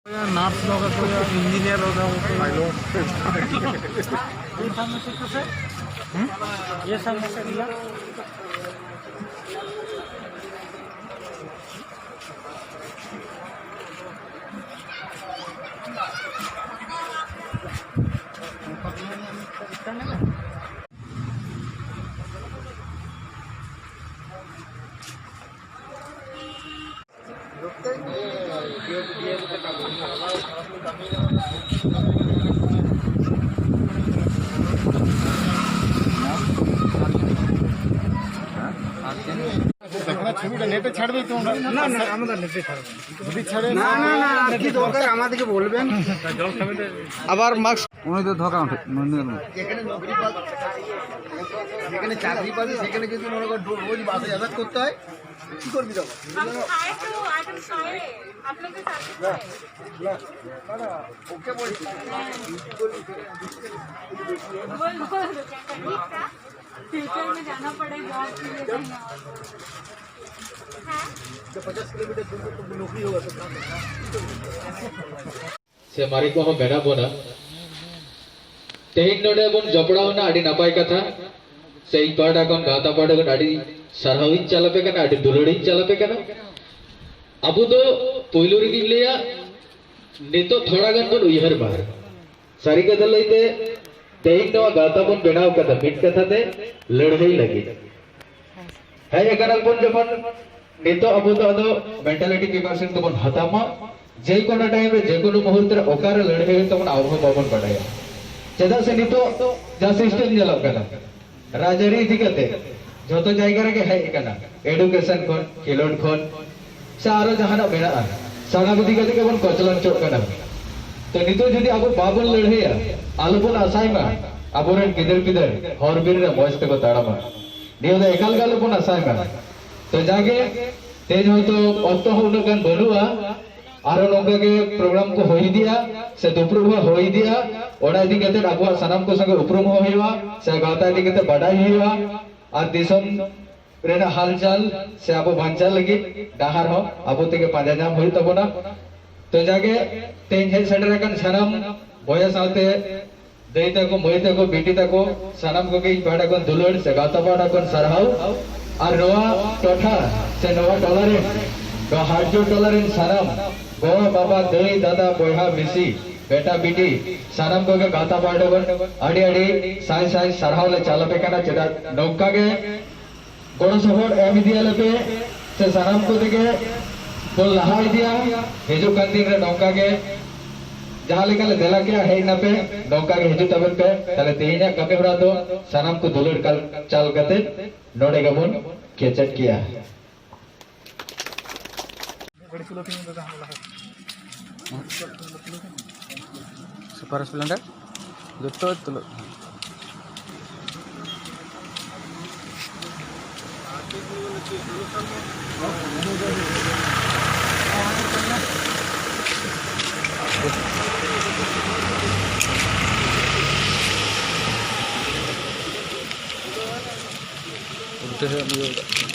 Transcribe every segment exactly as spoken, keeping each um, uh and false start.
Nurse ᱫᱚ ᱠᱟᱠᱚ ᱦᱩᱭᱩᱜᱼᱟ, ᱤᱧᱡᱤᱱᱤᱭᱟᱨ ᱫᱚ ᱠᱟᱠᱚ ᱦᱩᱭᱩᱜᱼᱟ᱾ ᱦᱩᱸ? ᱤᱭᱟᱹ ᱥᱟᱢᱱᱮ ᱥᱮᱫ ᱜᱮᱭᱟ᱾ না, না, আমরা নেটে ছাড়বো। যদি ছাড়ে, না, না, না, আর কি দরকার আমাদেরকে বলবেন। আবার মাস্ক। উনি তো ধরা উঠে, উনি তো যেখানে নকরি পাবে, যেখানে চাকরি পাবে, সেখানে যদি মনে কর রোজ বাসে যাতায়াত করতে হয়, কি করবি তখন? हम खाए तो आज हम खाए, आप लोग के साथ ही खाए। ওকে বলছি। बोल, बोल, बोल, बोल। फ्यूचर में जाना पड़े जॉब के लिए कहीं और। हाँ? जब पचास किलोमीटर दूर को नौकरी होगा तो काम करना। ᱥᱮ ᱢᱟᱨᱮ ᱠᱚᱦᱚᱸ ᱢᱮᱱᱟᱜ ᱵᱚᱱᱟ᱾ ᱛᱮᱦᱮᱧ ᱱᱚᱰᱮ ᱵᱚᱱ ᱡᱚᱯᱲᱟᱣ ᱮᱱᱟ, ᱟᱹᱰᱤ ᱱᱟᱯᱟᱭ ᱠᱟᱛᱷᱟ᱾ ᱥᱮ ᱤᱧ ᱯᱟᱦᱴᱟ ᱠᱷᱚᱱ, ᱜᱟᱶᱛᱟ ᱯᱟᱦᱴᱟ ᱠᱷᱚᱱ ᱟᱹᱰᱤ ᱥᱟᱨᱦᱟᱣ ᱤᱧ ᱪᱟᱞ ᱟᱯᱮ ᱠᱟᱱᱟ, ᱟᱹᱰᱤ ᱫᱩᱞᱟᱹᱲ ᱤᱧ ᱪᱟᱞ ᱟᱯᱮ ᱠᱟᱱᱟ᱾ ᱟᱵᱚ ᱫᱚ ᱯᱳᱭᱞᱳ ᱨᱮᱜᱮᱧ ᱞᱟᱹᱭᱟ, ᱱᱤᱛᱚᱜ ᱛᱷᱚᱲᱟ ᱜᱟᱱ ᱵᱚᱱ ᱩᱭᱦᱟᱹᱨ ᱢᱟ᱾ ᱥᱟᱹᱨᱤ ᱠᱟᱛᱷᱟ ᱞᱟᱹᱭᱛᱮ, ᱛᱮᱦᱮᱧ ᱱᱚᱣᱟ ᱜᱟᱶᱛᱟ ᱵᱚᱱ ᱵᱮᱱᱟᱣ ᱠᱟᱫᱟ ᱢᱤᱫ ᱠᱟᱛᱷᱟ ᱛᱮ, ᱞᱟᱹᱲᱦᱟᱹᱭ ᱞᱟᱹᱜᱤᱫ᱾ ᱦᱮᱡ ᱟᱠᱟᱱᱟ ᱵᱚᱱ ᱡᱮᱢᱚᱱ, ᱱᱤᱛᱚᱜ ᱟᱵᱚ ᱫᱚ ᱟᱫᱚ ᱢᱮᱱᱴᱟᱞᱤᱴᱤ ᱯᱨᱤᱯᱟᱨᱮᱥᱚᱱ ᱫᱚᱵᱚᱱ ᱦᱟᱛᱟᱣ ᱢᱟ, ᱡᱮ ᱠᱳᱱᱳ ᱴᱟᱭᱤᱢ ᱨᱮ, ᱡᱮ ᱠᱳᱱᱳ ᱢᱩᱦᱩᱨᱛ ᱨᱮ ᱚᱠᱟᱨᱮ ᱞᱟᱹᱲᱦᱟᱹᱭ ᱦᱩᱭᱩᱜ ᱛᱟᱵᱚᱱᱟ, ᱟᱵᱚ ᱦᱚᱸ ᱵᱟᱵᱚᱱ ᱵᱟᱰᱟᱭᱟ᱾ ᱪᱮᱫᱟᱜ ᱥᱮ ᱱᱤᱛᱚᱜ ᱡᱟ ᱥᱤᱥᱴᱮᱢ ᱧᱮᱞᱚᱜ ᱠᱟᱱᱟ, ᱨᱟᱡᱽᱟᱹᱨᱤ ᱤᱫᱤ ᱠᱟᱛᱮ ᱡᱷᱚᱛᱚ ᱡᱟᱭᱜᱟ ᱨᱮᱜᱮ ᱦᱮᱡ ᱟᱠᱟᱱᱟ, ᱮᱰᱩᱠᱮᱥᱚᱱ ᱠᱷᱚᱱ, ᱠᱷᱮᱞᱳᱰ ᱠᱷᱚᱱ, ᱥᱮ ᱟᱨᱚ ᱡᱟᱦᱟᱱᱟᱜ ᱢᱮᱱᱟᱜᱼᱟ, ᱥᱟᱱᱟᱢ ᱤᱫᱤ ᱠᱟᱛᱮ ᱜᱮᱵᱚᱱ ᱠᱚᱪᱞᱚᱱ ᱦᱚᱪᱚᱜ ᱠᱟᱱᱟ᱾ ᱛᱚ ᱱᱤᱛᱚᱜ ᱡᱩᱫᱤ ᱟᱵᱚ ᱵᱟᱵᱚᱱ ᱞᱟᱹᱲᱦᱟᱹᱭᱟ, ᱟᱞᱚᱵᱚᱱ ᱟᱥᱟᱭ ᱢᱟ ᱟᱵᱚᱨᱮᱱ ᱜᱤᱫᱟᱹᱨ ᱯᱤᱫᱟᱹᱨ ᱦᱚᱨ ᱵᱤᱨ ᱨᱮ ᱢᱚᱡᱽ ᱛᱮᱠᱚ ᱛᱟᱲᱟᱢᱟ᱾ ᱱᱤᱭᱟᱹ ᱫᱚ ᱮᱠᱟᱞ ᱜᱮ ᱟᱞᱚᱵᱚᱱ ᱟᱥᱟᱭ ᱢᱟ᱾ ᱛᱚ ᱡᱟᱜᱮ ᱛᱮᱦᱮᱧ ᱦᱚᱭᱛᱚ ᱚᱠᱛᱚ ᱦᱚᱸ ᱩᱱᱟᱹᱜ ᱜᱟᱱ ᱵᱟᱹᱱᱩᱜᱼᱟ, ᱟᱨᱚ ᱱᱚᱝᱠᱟ ᱜᱮ ᱯᱨᱳᱜᱨᱟᱢ ᱠᱚ ᱦᱩᱭ ᱤᱫᱤᱜᱼᱟ, ᱥᱮ ᱫᱩᱯᱲᱩᱵ ᱦᱚᱸ ᱦᱩᱭ ᱤᱫᱤᱜᱼᱟ᱾ ᱚᱱᱟ ᱤᱫᱤ ᱠᱟᱛᱮ ᱟᱵᱚᱣᱟᱜ ᱥᱟᱱᱟᱢ ᱠᱚ ᱥᱚᱸᱜᱮ ᱩᱯᱨᱩᱢ ᱦᱚᱸ ᱦᱩᱭᱩᱜᱼᱟ, ᱥᱮ ᱜᱟᱶᱛᱟ ᱤᱫᱤ ᱠᱟᱛᱮ ᱵᱟᱰᱟᱭ ᱦᱩᱭᱩᱜᱼᱟ, ᱟᱨ ᱫᱤᱥᱚᱢ ᱨᱮᱱᱟᱜ ᱦᱟᱞᱪᱟᱞ ᱥᱮ ᱟᱵᱚ ᱵᱟᱧᱪᱟᱣ ᱞᱟᱹᱜᱤᱫ ᱰᱟᱦᱟᱨ ᱦᱚᱸ ᱟᱵᱚ ᱛᱮᱜᱮ ᱯᱟᱸᱡᱟ ᱧᱟᱢ ᱦᱩᱭᱩᱜ ᱛᱟᱵᱚᱱᱟ᱾ ᱛᱚ ᱡᱟᱜᱮ ᱛᱮᱦᱮᱧ ᱦᱮᱡ ᱥᱮᱴᱮᱨ ᱟᱠᱟᱱ ᱥᱟᱱᱟᱢ ᱵᱚᱭᱦᱟ ᱥᱟᱶᱛᱮ ᱫᱟᱹᱭ ᱛᱟᱠᱚ, ᱢᱟᱹᱭ ᱛᱟᱠᱚ, ᱵᱤᱴᱤ ᱛᱟᱠᱚ, ᱥᱟᱱᱟᱢ ᱠᱚᱜᱮ ᱤᱧ ᱯᱟᱦᱴᱟ ᱠᱷᱚᱱ ᱫᱩᱞᱟᱹᱲ ᱥᱮ ᱜᱟᱶᱛᱟ ᱯᱟᱦᱴᱟ ᱠᱷᱚᱱ ᱥᱟᱨᱦᱟᱣ᱾ ᱟᱨ ᱱᱚᱣᱟ ᱴᱚᱴᱷᱟ ᱥᱮ ᱱᱚᱣᱟ ᱴᱚᱞᱟ ᱨᱮᱱ, ᱱᱚᱣᱟ ᱦᱟᱴᱡᱳᱲ ᱴᱚᱞᱟ ᱨᱮᱱ ᱥᱟᱱᱟᱢ ᱜᱚ ᱵᱟᱵᱟ, ᱫᱟᱹᱭ ᱫᱟᱫᱟ, ᱵᱚᱭᱦᱟ ᱢᱤᱥᱤ, ᱵᱮᱴᱟ ᱵᱤᱴᱤ, ᱥᱟᱱᱟᱢ ᱠᱚᱜᱮ ᱜᱟᱶᱛᱟ ᱯᱟᱦᱴᱟ ᱠᱷᱚᱱ ᱟᱹᱰᱤ ᱟᱹᱰᱤ ᱥᱟᱭ ᱥᱟᱭ ᱥᱟᱨᱦᱟᱣ ᱞᱮ ᱪᱟᱞ ᱟᱯᱮ ᱠᱟᱱᱟ᱾ ᱪᱮᱫᱟᱜ ᱱᱚᱝᱠᱟ ᱜᱮ ᱜᱚᱲᱚ ᱥᱚᱯᱚᱦᱚᱫ ᱮᱢ ᱤᱫᱤᱭᱟᱞᱮ ᱯᱮ, ᱥᱮ ᱥᱟᱱᱟᱢ ᱠᱚ ᱛᱮᱜᱮ ᱵᱚᱱ ᱞᱟᱦᱟ ᱤᱫᱤᱭᱟ᱾ ᱦᱤᱡᱩᱜ ᱠᱟᱱ ᱫᱤᱱ ᱨᱮ ᱱᱚᱝᱠᱟ ᱜᱮ ᱡᱟᱦᱟᱸ ᱞᱮᱠᱟ ᱞᱮ ᱫᱮᱞᱟ ᱠᱮᱜᱼᱟ, ᱦᱮᱡ ᱱᱟᱯᱮ, ᱱᱚᱝᱠᱟ ᱜᱮ ᱦᱤᱡᱩᱜ ᱛᱟᱵᱚᱱ ᱯᱮ᱾ ᱛᱟᱦᱞᱮ ᱛᱮᱦᱮᱧᱟᱜ ᱠᱟᱹᱢᱤ ᱦᱚᱨᱟ ᱫᱚ ᱥᱟᱱᱟᱢ ᱠᱚ ᱫᱩᱞᱟᱹᱲ ᱠᱟᱞ-, ᱪᱟᱞ ᱠᱟᱛᱮ ᱱᱚᱰᱮ ᱜᱮᱵᱚᱱ ᱠᱮᱪᱮᱫ ᱠᱮᱜᱼᱟ᱾ ᱥᱩᱯᱟᱨ ᱥᱯᱞᱮᱱᱰᱟᱨ ᱡᱚᱛᱚ ᱛᱩᱞᱟᱹᱜ ᱠᱟᱱᱟ᱾ ᱩᱞᱴᱟᱹ ᱥᱮᱫ ᱮᱢ ᱤᱭᱟᱹ ᱠᱟᱜ ᱠᱟᱱᱟ᱾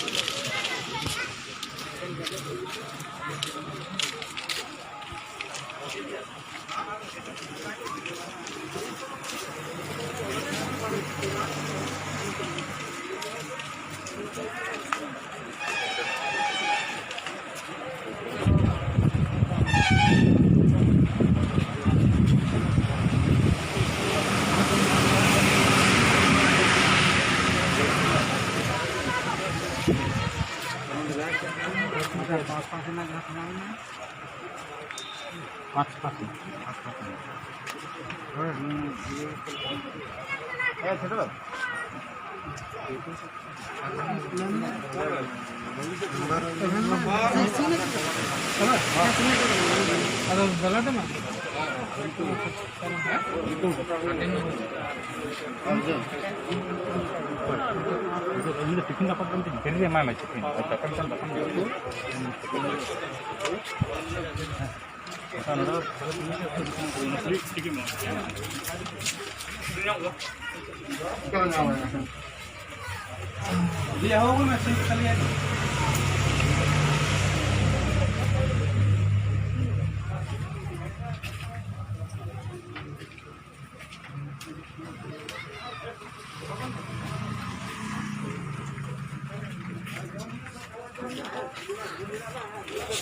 ᱟᱫᱚ ᱵᱮᱞᱟᱴ ᱮᱢᱟ᱾ ᱩᱱᱤ ᱫᱚ ᱴᱤᱯᱷᱤᱱ ᱫᱟᱠᱟ ᱵᱚᱞᱛᱮ ᱰᱷᱮᱨ ᱜᱮ ᱮᱢᱟᱭ ᱢᱮ ᱴᱤᱯᱷᱤᱱ᱾ ᱟᱨ ᱫᱟᱠᱟ ᱢᱤᱫᱴᱟᱝ ᱫᱟᱠᱟ ᱢᱤᱫᱴᱟᱝ ᱩᱛᱩ᱾ ᱟᱪᱪᱷᱟ, ᱱᱚᱰᱮ ᱫᱚ ᱴᱷᱤᱠ ᱜᱮ ᱢᱮᱱᱟᱜᱼᱟ᱾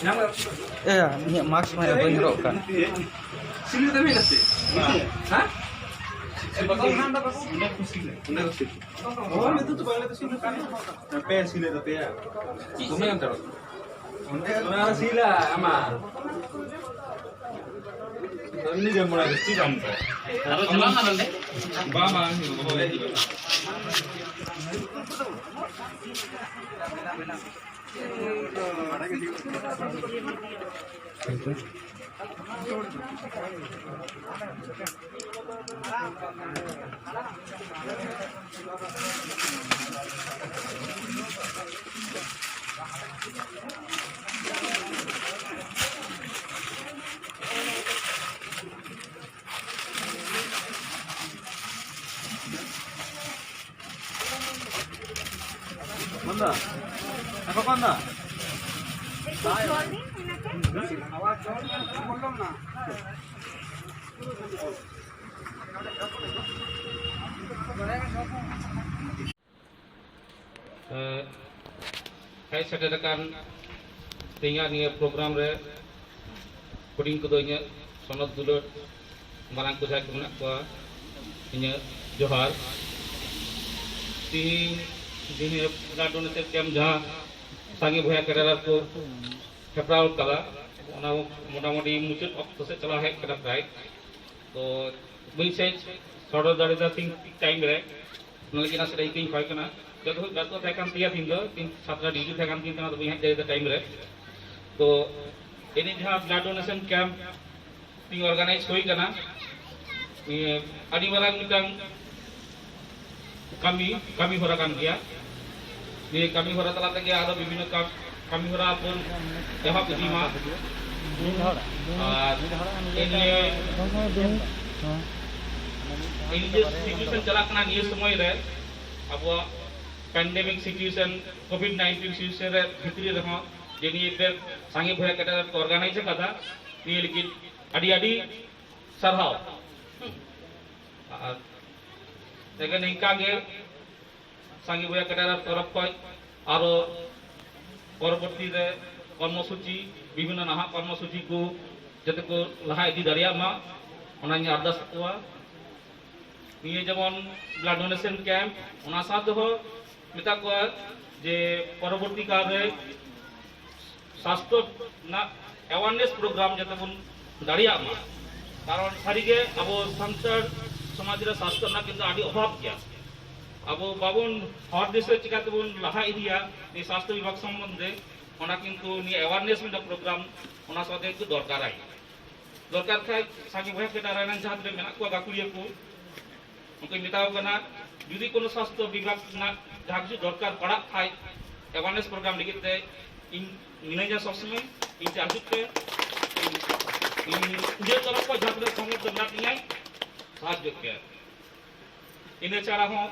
ᱮᱭᱟ, ᱤᱧᱟᱹᱜ ᱢᱟᱥᱠ ᱢᱟ ᱵᱟᱹᱧ ᱦᱚᱨᱚᱜ ᱠᱟᱜ᱾ ᱯᱮ ᱥᱤᱞᱟᱹ ᱛᱟᱯᱮᱭᱟ᱾ ᱚᱱᱟ ᱥᱤᱞᱟ ᱟᱢᱟ᱾ ᱩᱱᱤ ᱜᱮ ᱢᱚᱬᱮ ᱜᱮ ᱪᱮᱫ ᱟᱢ ᱫᱚ? ᱟᱨᱚ ᱪᱟᱞᱟᱣ ᱱᱟ ᱱᱚᱰᱮ? ᱵᱟᱝ, ᱵᱟᱝ, ᱵᱟᱝ᱾ ᱮ, ᱦᱮᱡ ᱥᱮᱴᱮᱨ ᱟᱠᱟᱱ ᱛᱮᱦᱮᱧᱟᱜ ᱱᱤᱭᱟᱹ ᱯᱨᱳᱜᱨᱟᱢ ᱨᱮ ᱦᱩᱰᱤᱧ ᱠᱚᱫᱚ ᱤᱧᱟᱹᱜ ᱥᱚᱱᱚᱛ ᱫᱩᱞᱟᱹᱲ, ᱢᱟᱨᱟᱝ ᱠᱚ ᱡᱟᱦᱟᱸᱭ ᱠᱚ ᱢᱮᱱᱟᱜ ᱠᱚᱣᱟ, ᱤᱧᱟᱹᱜ ᱡᱚᱦᱟᱨ᱾ ᱛᱤᱦᱤᱧ ᱫᱤᱱ ᱵᱞᱟᱰ ᱰᱳᱱᱮᱥᱚᱱ ᱠᱮᱢᱯ ᱡᱟᱦᱟᱸ ᱥᱟᱸᱜᱮ ᱵᱚᱭᱦᱟ ᱠᱮᱰᱟᱨ ᱠᱚ ᱦᱮᱯᱨᱟᱣ ᱠᱟᱫᱟ, ᱚᱱᱟ ᱢᱚᱴᱟᱢᱩᱴᱤ ᱢᱩᱪᱟᱹᱫ ᱚᱠᱛᱚ ᱥᱮᱫ ᱪᱟᱞᱟᱣ ᱦᱮᱡ ᱠᱟᱱᱟ ᱯᱨᱟᱭ᱾ ᱛᱚ ᱵᱟᱹᱧ ᱥᱮᱡ ᱥᱚᱫᱚᱨ ᱫᱟᱲᱮᱭᱟᱫᱟ ᱴᱷᱤᱠ ᱴᱟᱭᱤᱢ ᱨᱮ, ᱚᱱᱟ ᱞᱟᱹᱜᱤᱫ ᱱᱟᱥᱮ ᱤᱠᱟᱹᱧ ᱠᱷᱚᱡ ᱠᱟᱱᱟ᱾ ᱡᱚᱛᱚ ᱠᱷᱚᱡ ᱵᱮᱥᱛᱚ ᱛᱟᱦᱮᱸ ᱠᱟᱱ ᱛᱤᱧᱟ ᱛᱤᱧ ᱫᱚ, ᱛᱤᱧ ᱥᱟᱛᱴᱟ ᱰᱤᱭᱩᱴᱤ ᱛᱟᱦᱮᱸ ᱠᱟᱱ ᱛᱤᱧ ᱛᱟᱦᱮᱸ, ᱟᱫᱚ ᱵᱟᱹᱧ ᱦᱮᱡ ᱫᱟᱲᱮᱭᱟᱫᱟ ᱴᱟᱭᱤᱢ ᱨᱮ᱾ ᱛᱚ ᱮᱱᱮᱡ ᱡᱟᱦᱟᱸ ᱵᱞᱟᱰ ᱰᱳᱱᱮᱥᱚᱱ ᱠᱮᱢᱯ ᱛᱤᱧ ᱚᱨᱜᱟᱱᱟᱭᱤᱡᱽ ᱦᱩᱭ ᱠᱟᱱᱟ, ᱱᱤᱭᱟᱹ ᱟᱹᱰᱤ ᱢᱟᱨᱟᱝ ᱢᱤᱫᱴᱟᱝ ᱠᱟᱹᱢᱤ, ᱠᱟᱹᱢᱤ ᱦᱚᱨᱟ ᱠᱟᱱ ᱜᱮᱭᱟ᱾ ᱱᱤᱭᱟᱹ ᱠᱟᱹᱢᱤ ᱦᱚᱨᱟ ᱛᱟᱞᱟ ᱛᱮᱜᱮ ᱟᱨᱚ ᱵᱤᱵᱷᱤᱱᱱᱚ ᱠᱟᱢ-, ᱠᱟᱹᱢᱤ ᱦᱚᱨᱟ ᱵᱚᱱ ᱮᱦᱚᱵ ᱤᱫᱤ ᱢᱟ᱾ ᱟᱨ ᱱᱤᱭᱟᱹ, ᱱᱤᱭᱟᱹ ᱡᱮ ᱥᱤᱪᱩᱭᱮᱥᱚᱱ ᱪᱟᱞᱟᱜ ᱠᱟᱱᱟ ᱱᱤᱭᱟᱹ ᱥᱚᱢᱚᱭ ᱨᱮ, ᱟᱵᱚᱣᱟᱜ ᱯᱮᱱᱰᱮᱢᱤᱠ ᱥᱤᱪᱩᱭᱮᱥᱚᱱ, ᱠᱳᱵᱷᱤᱰ ᱱᱟᱭᱤᱱᱴᱤᱱ ᱥᱤᱪᱩᱭᱮᱥᱚᱱ ᱨᱮ ᱵᱷᱤᱛᱨᱤ ᱨᱮᱦᱚᱸ ᱡᱮ ᱱᱤᱭᱟᱹ ᱯᱮ ᱥᱟᱸᱜᱮ ᱵᱚᱭᱦᱟ ᱠᱮᱰᱟᱨ ᱠᱚ ᱚᱨᱜᱟᱱᱟᱭᱤᱡᱽ ᱟᱠᱟᱫᱟ, ᱱᱤᱭᱟᱹ ᱞᱟᱹᱜᱤᱫ ᱟᱹᱰᱤ ᱟᱹᱰᱤ ᱥᱟᱨᱦᱟᱣ᱾ ᱟᱨ ᱛᱮᱜᱮ ᱱᱤᱝᱠᱟ ᱜᱮ ᱥᱟᱸᱜᱮ ᱵᱚᱭᱦᱟ ᱠᱮᱰᱟᱨ ᱛᱚᱨᱚᱯ ᱠᱷᱚᱡ ᱟᱨᱚ ᱯᱚᱨᱚᱵᱚᱨᱛᱤ ᱨᱮ ᱠᱚᱨᱢᱚᱥᱩᱪᱤ, ᱵᱤᱵᱷᱤᱱᱱᱚ ᱱᱟᱦᱟᱜ ᱠᱚᱨᱢᱚᱥᱩᱪᱤ ᱠᱚ ᱡᱟᱛᱮ ᱠᱚ ᱞᱟᱦᱟ ᱤᱫᱤ ᱫᱟᱲᱮᱭᱟᱜ ᱢᱟ, ᱚᱱᱟᱧ ᱟᱨᱫᱟᱥ ᱟᱠᱚᱣᱟ᱾ ᱱᱤᱭᱟᱹ ᱡᱮᱢᱚᱱ blood donation camp, ᱚᱱᱟ ᱥᱟᱶ ᱛᱮᱦᱚᱸ ᱢᱮᱛᱟ ᱠᱚᱣᱟ ᱡᱮ ᱯᱚᱨᱚᱵᱚᱨᱛᱤ ᱠᱟᱞ ᱨᱮ ᱥᱟᱥᱛᱷᱚ ᱨᱮᱱᱟᱜ awareness program ᱡᱟᱛᱮ ᱵᱚᱱ ᱫᱟᱲᱮᱭᱟᱜ ᱢᱟ, ᱠᱟᱨᱚᱱ ᱥᱟᱹᱨᱤᱜᱮ ᱟᱵᱚ ᱥᱟᱱᱛᱟᱲ ᱥᱚᱢᱟᱡᱽ ᱨᱮ ᱥᱟᱥᱛᱷᱚ ᱨᱮᱱᱟᱜ ᱠᱤᱱᱛᱩ ᱟᱹᱰᱤ ᱚᱵᱷᱟᱵ ᱜᱮᱭᱟ᱾ ᱟᱵᱚ ᱵᱟᱵᱚᱱ ᱦᱚᱨ ᱫᱤᱥᱟᱹ ᱪᱤᱠᱟᱹ ᱛᱮᱵᱚᱱ ᱞᱟᱦᱟ ᱤᱫᱤᱭᱟ ᱱᱤᱭᱟᱹ ᱥᱟᱥᱛᱷᱚ ᱵᱤᱵᱷᱟᱜᱽ ᱥᱚᱢᱵᱚᱱᱫᱷᱮ, ᱚᱱᱟ ᱠᱤᱱᱛᱩ ᱱᱤᱭᱟᱹ awareness ᱢᱤᱫᱴᱟᱝ program ᱚᱱᱟ ᱥᱟᱶᱛᱮ ᱮᱠᱴᱩ ᱫᱚᱨᱠᱟᱨᱟᱭ᱾ ᱫᱚᱨᱠᱟᱨ ᱠᱷᱟᱡ ᱥᱟᱸᱜᱮ ᱵᱚᱭᱦᱟ ᱠᱮᱫᱟ ᱨᱮᱱ ᱡᱟᱦᱟᱸ ᱛᱤᱱᱟᱹᱜ ᱢᱮᱱᱟᱜ ᱠᱚᱣᱟ ᱜᱟᱹᱠᱷᱩᱲᱤᱭᱟᱹ ᱠᱚ, ᱩᱱᱠᱩᱧ ᱢᱮᱛᱟᱣ ᱠᱟᱱᱟ, ᱡᱩᱫᱤ ᱠᱳᱱᱳ ᱥᱟᱥᱛᱷᱚ ᱵᱤᱵᱷᱟᱜᱽ ᱨᱮᱱᱟᱜ ᱡᱟᱦᱟᱸ ᱠᱤᱪᱷᱩ ᱫᱚᱨᱠᱟᱨ ᱯᱟᱲᱟᱜ ᱠᱷᱟᱡ, awareness program ᱞᱟᱹᱜᱤᱫ ᱛᱮ ᱤᱧ ᱢᱤᱱᱟᱹᱧᱟ ᱥᱚᱵ ᱥᱚᱢᱚᱭ, ᱤᱧ ᱴᱷᱮᱱ ᱦᱤᱡᱩᱜ ᱯᱮ᱾ ᱤᱧ, ᱤᱧ ᱱᱤᱡᱮᱨ ᱛᱚᱨᱚᱯ ᱠᱷᱚᱱ ᱡᱟᱦᱟᱸ ᱛᱤᱱᱟᱹᱜ ᱥᱟᱢᱚᱨᱛᱷᱚ ᱢᱮᱱᱟᱜ ᱛᱤᱧᱟᱹ, ᱥᱟᱦᱟᱡᱽᱡᱚ ᱯᱮ᱾ ᱤᱱᱟᱹ ᱪᱷᱟᱲᱟ ᱦᱚᱸ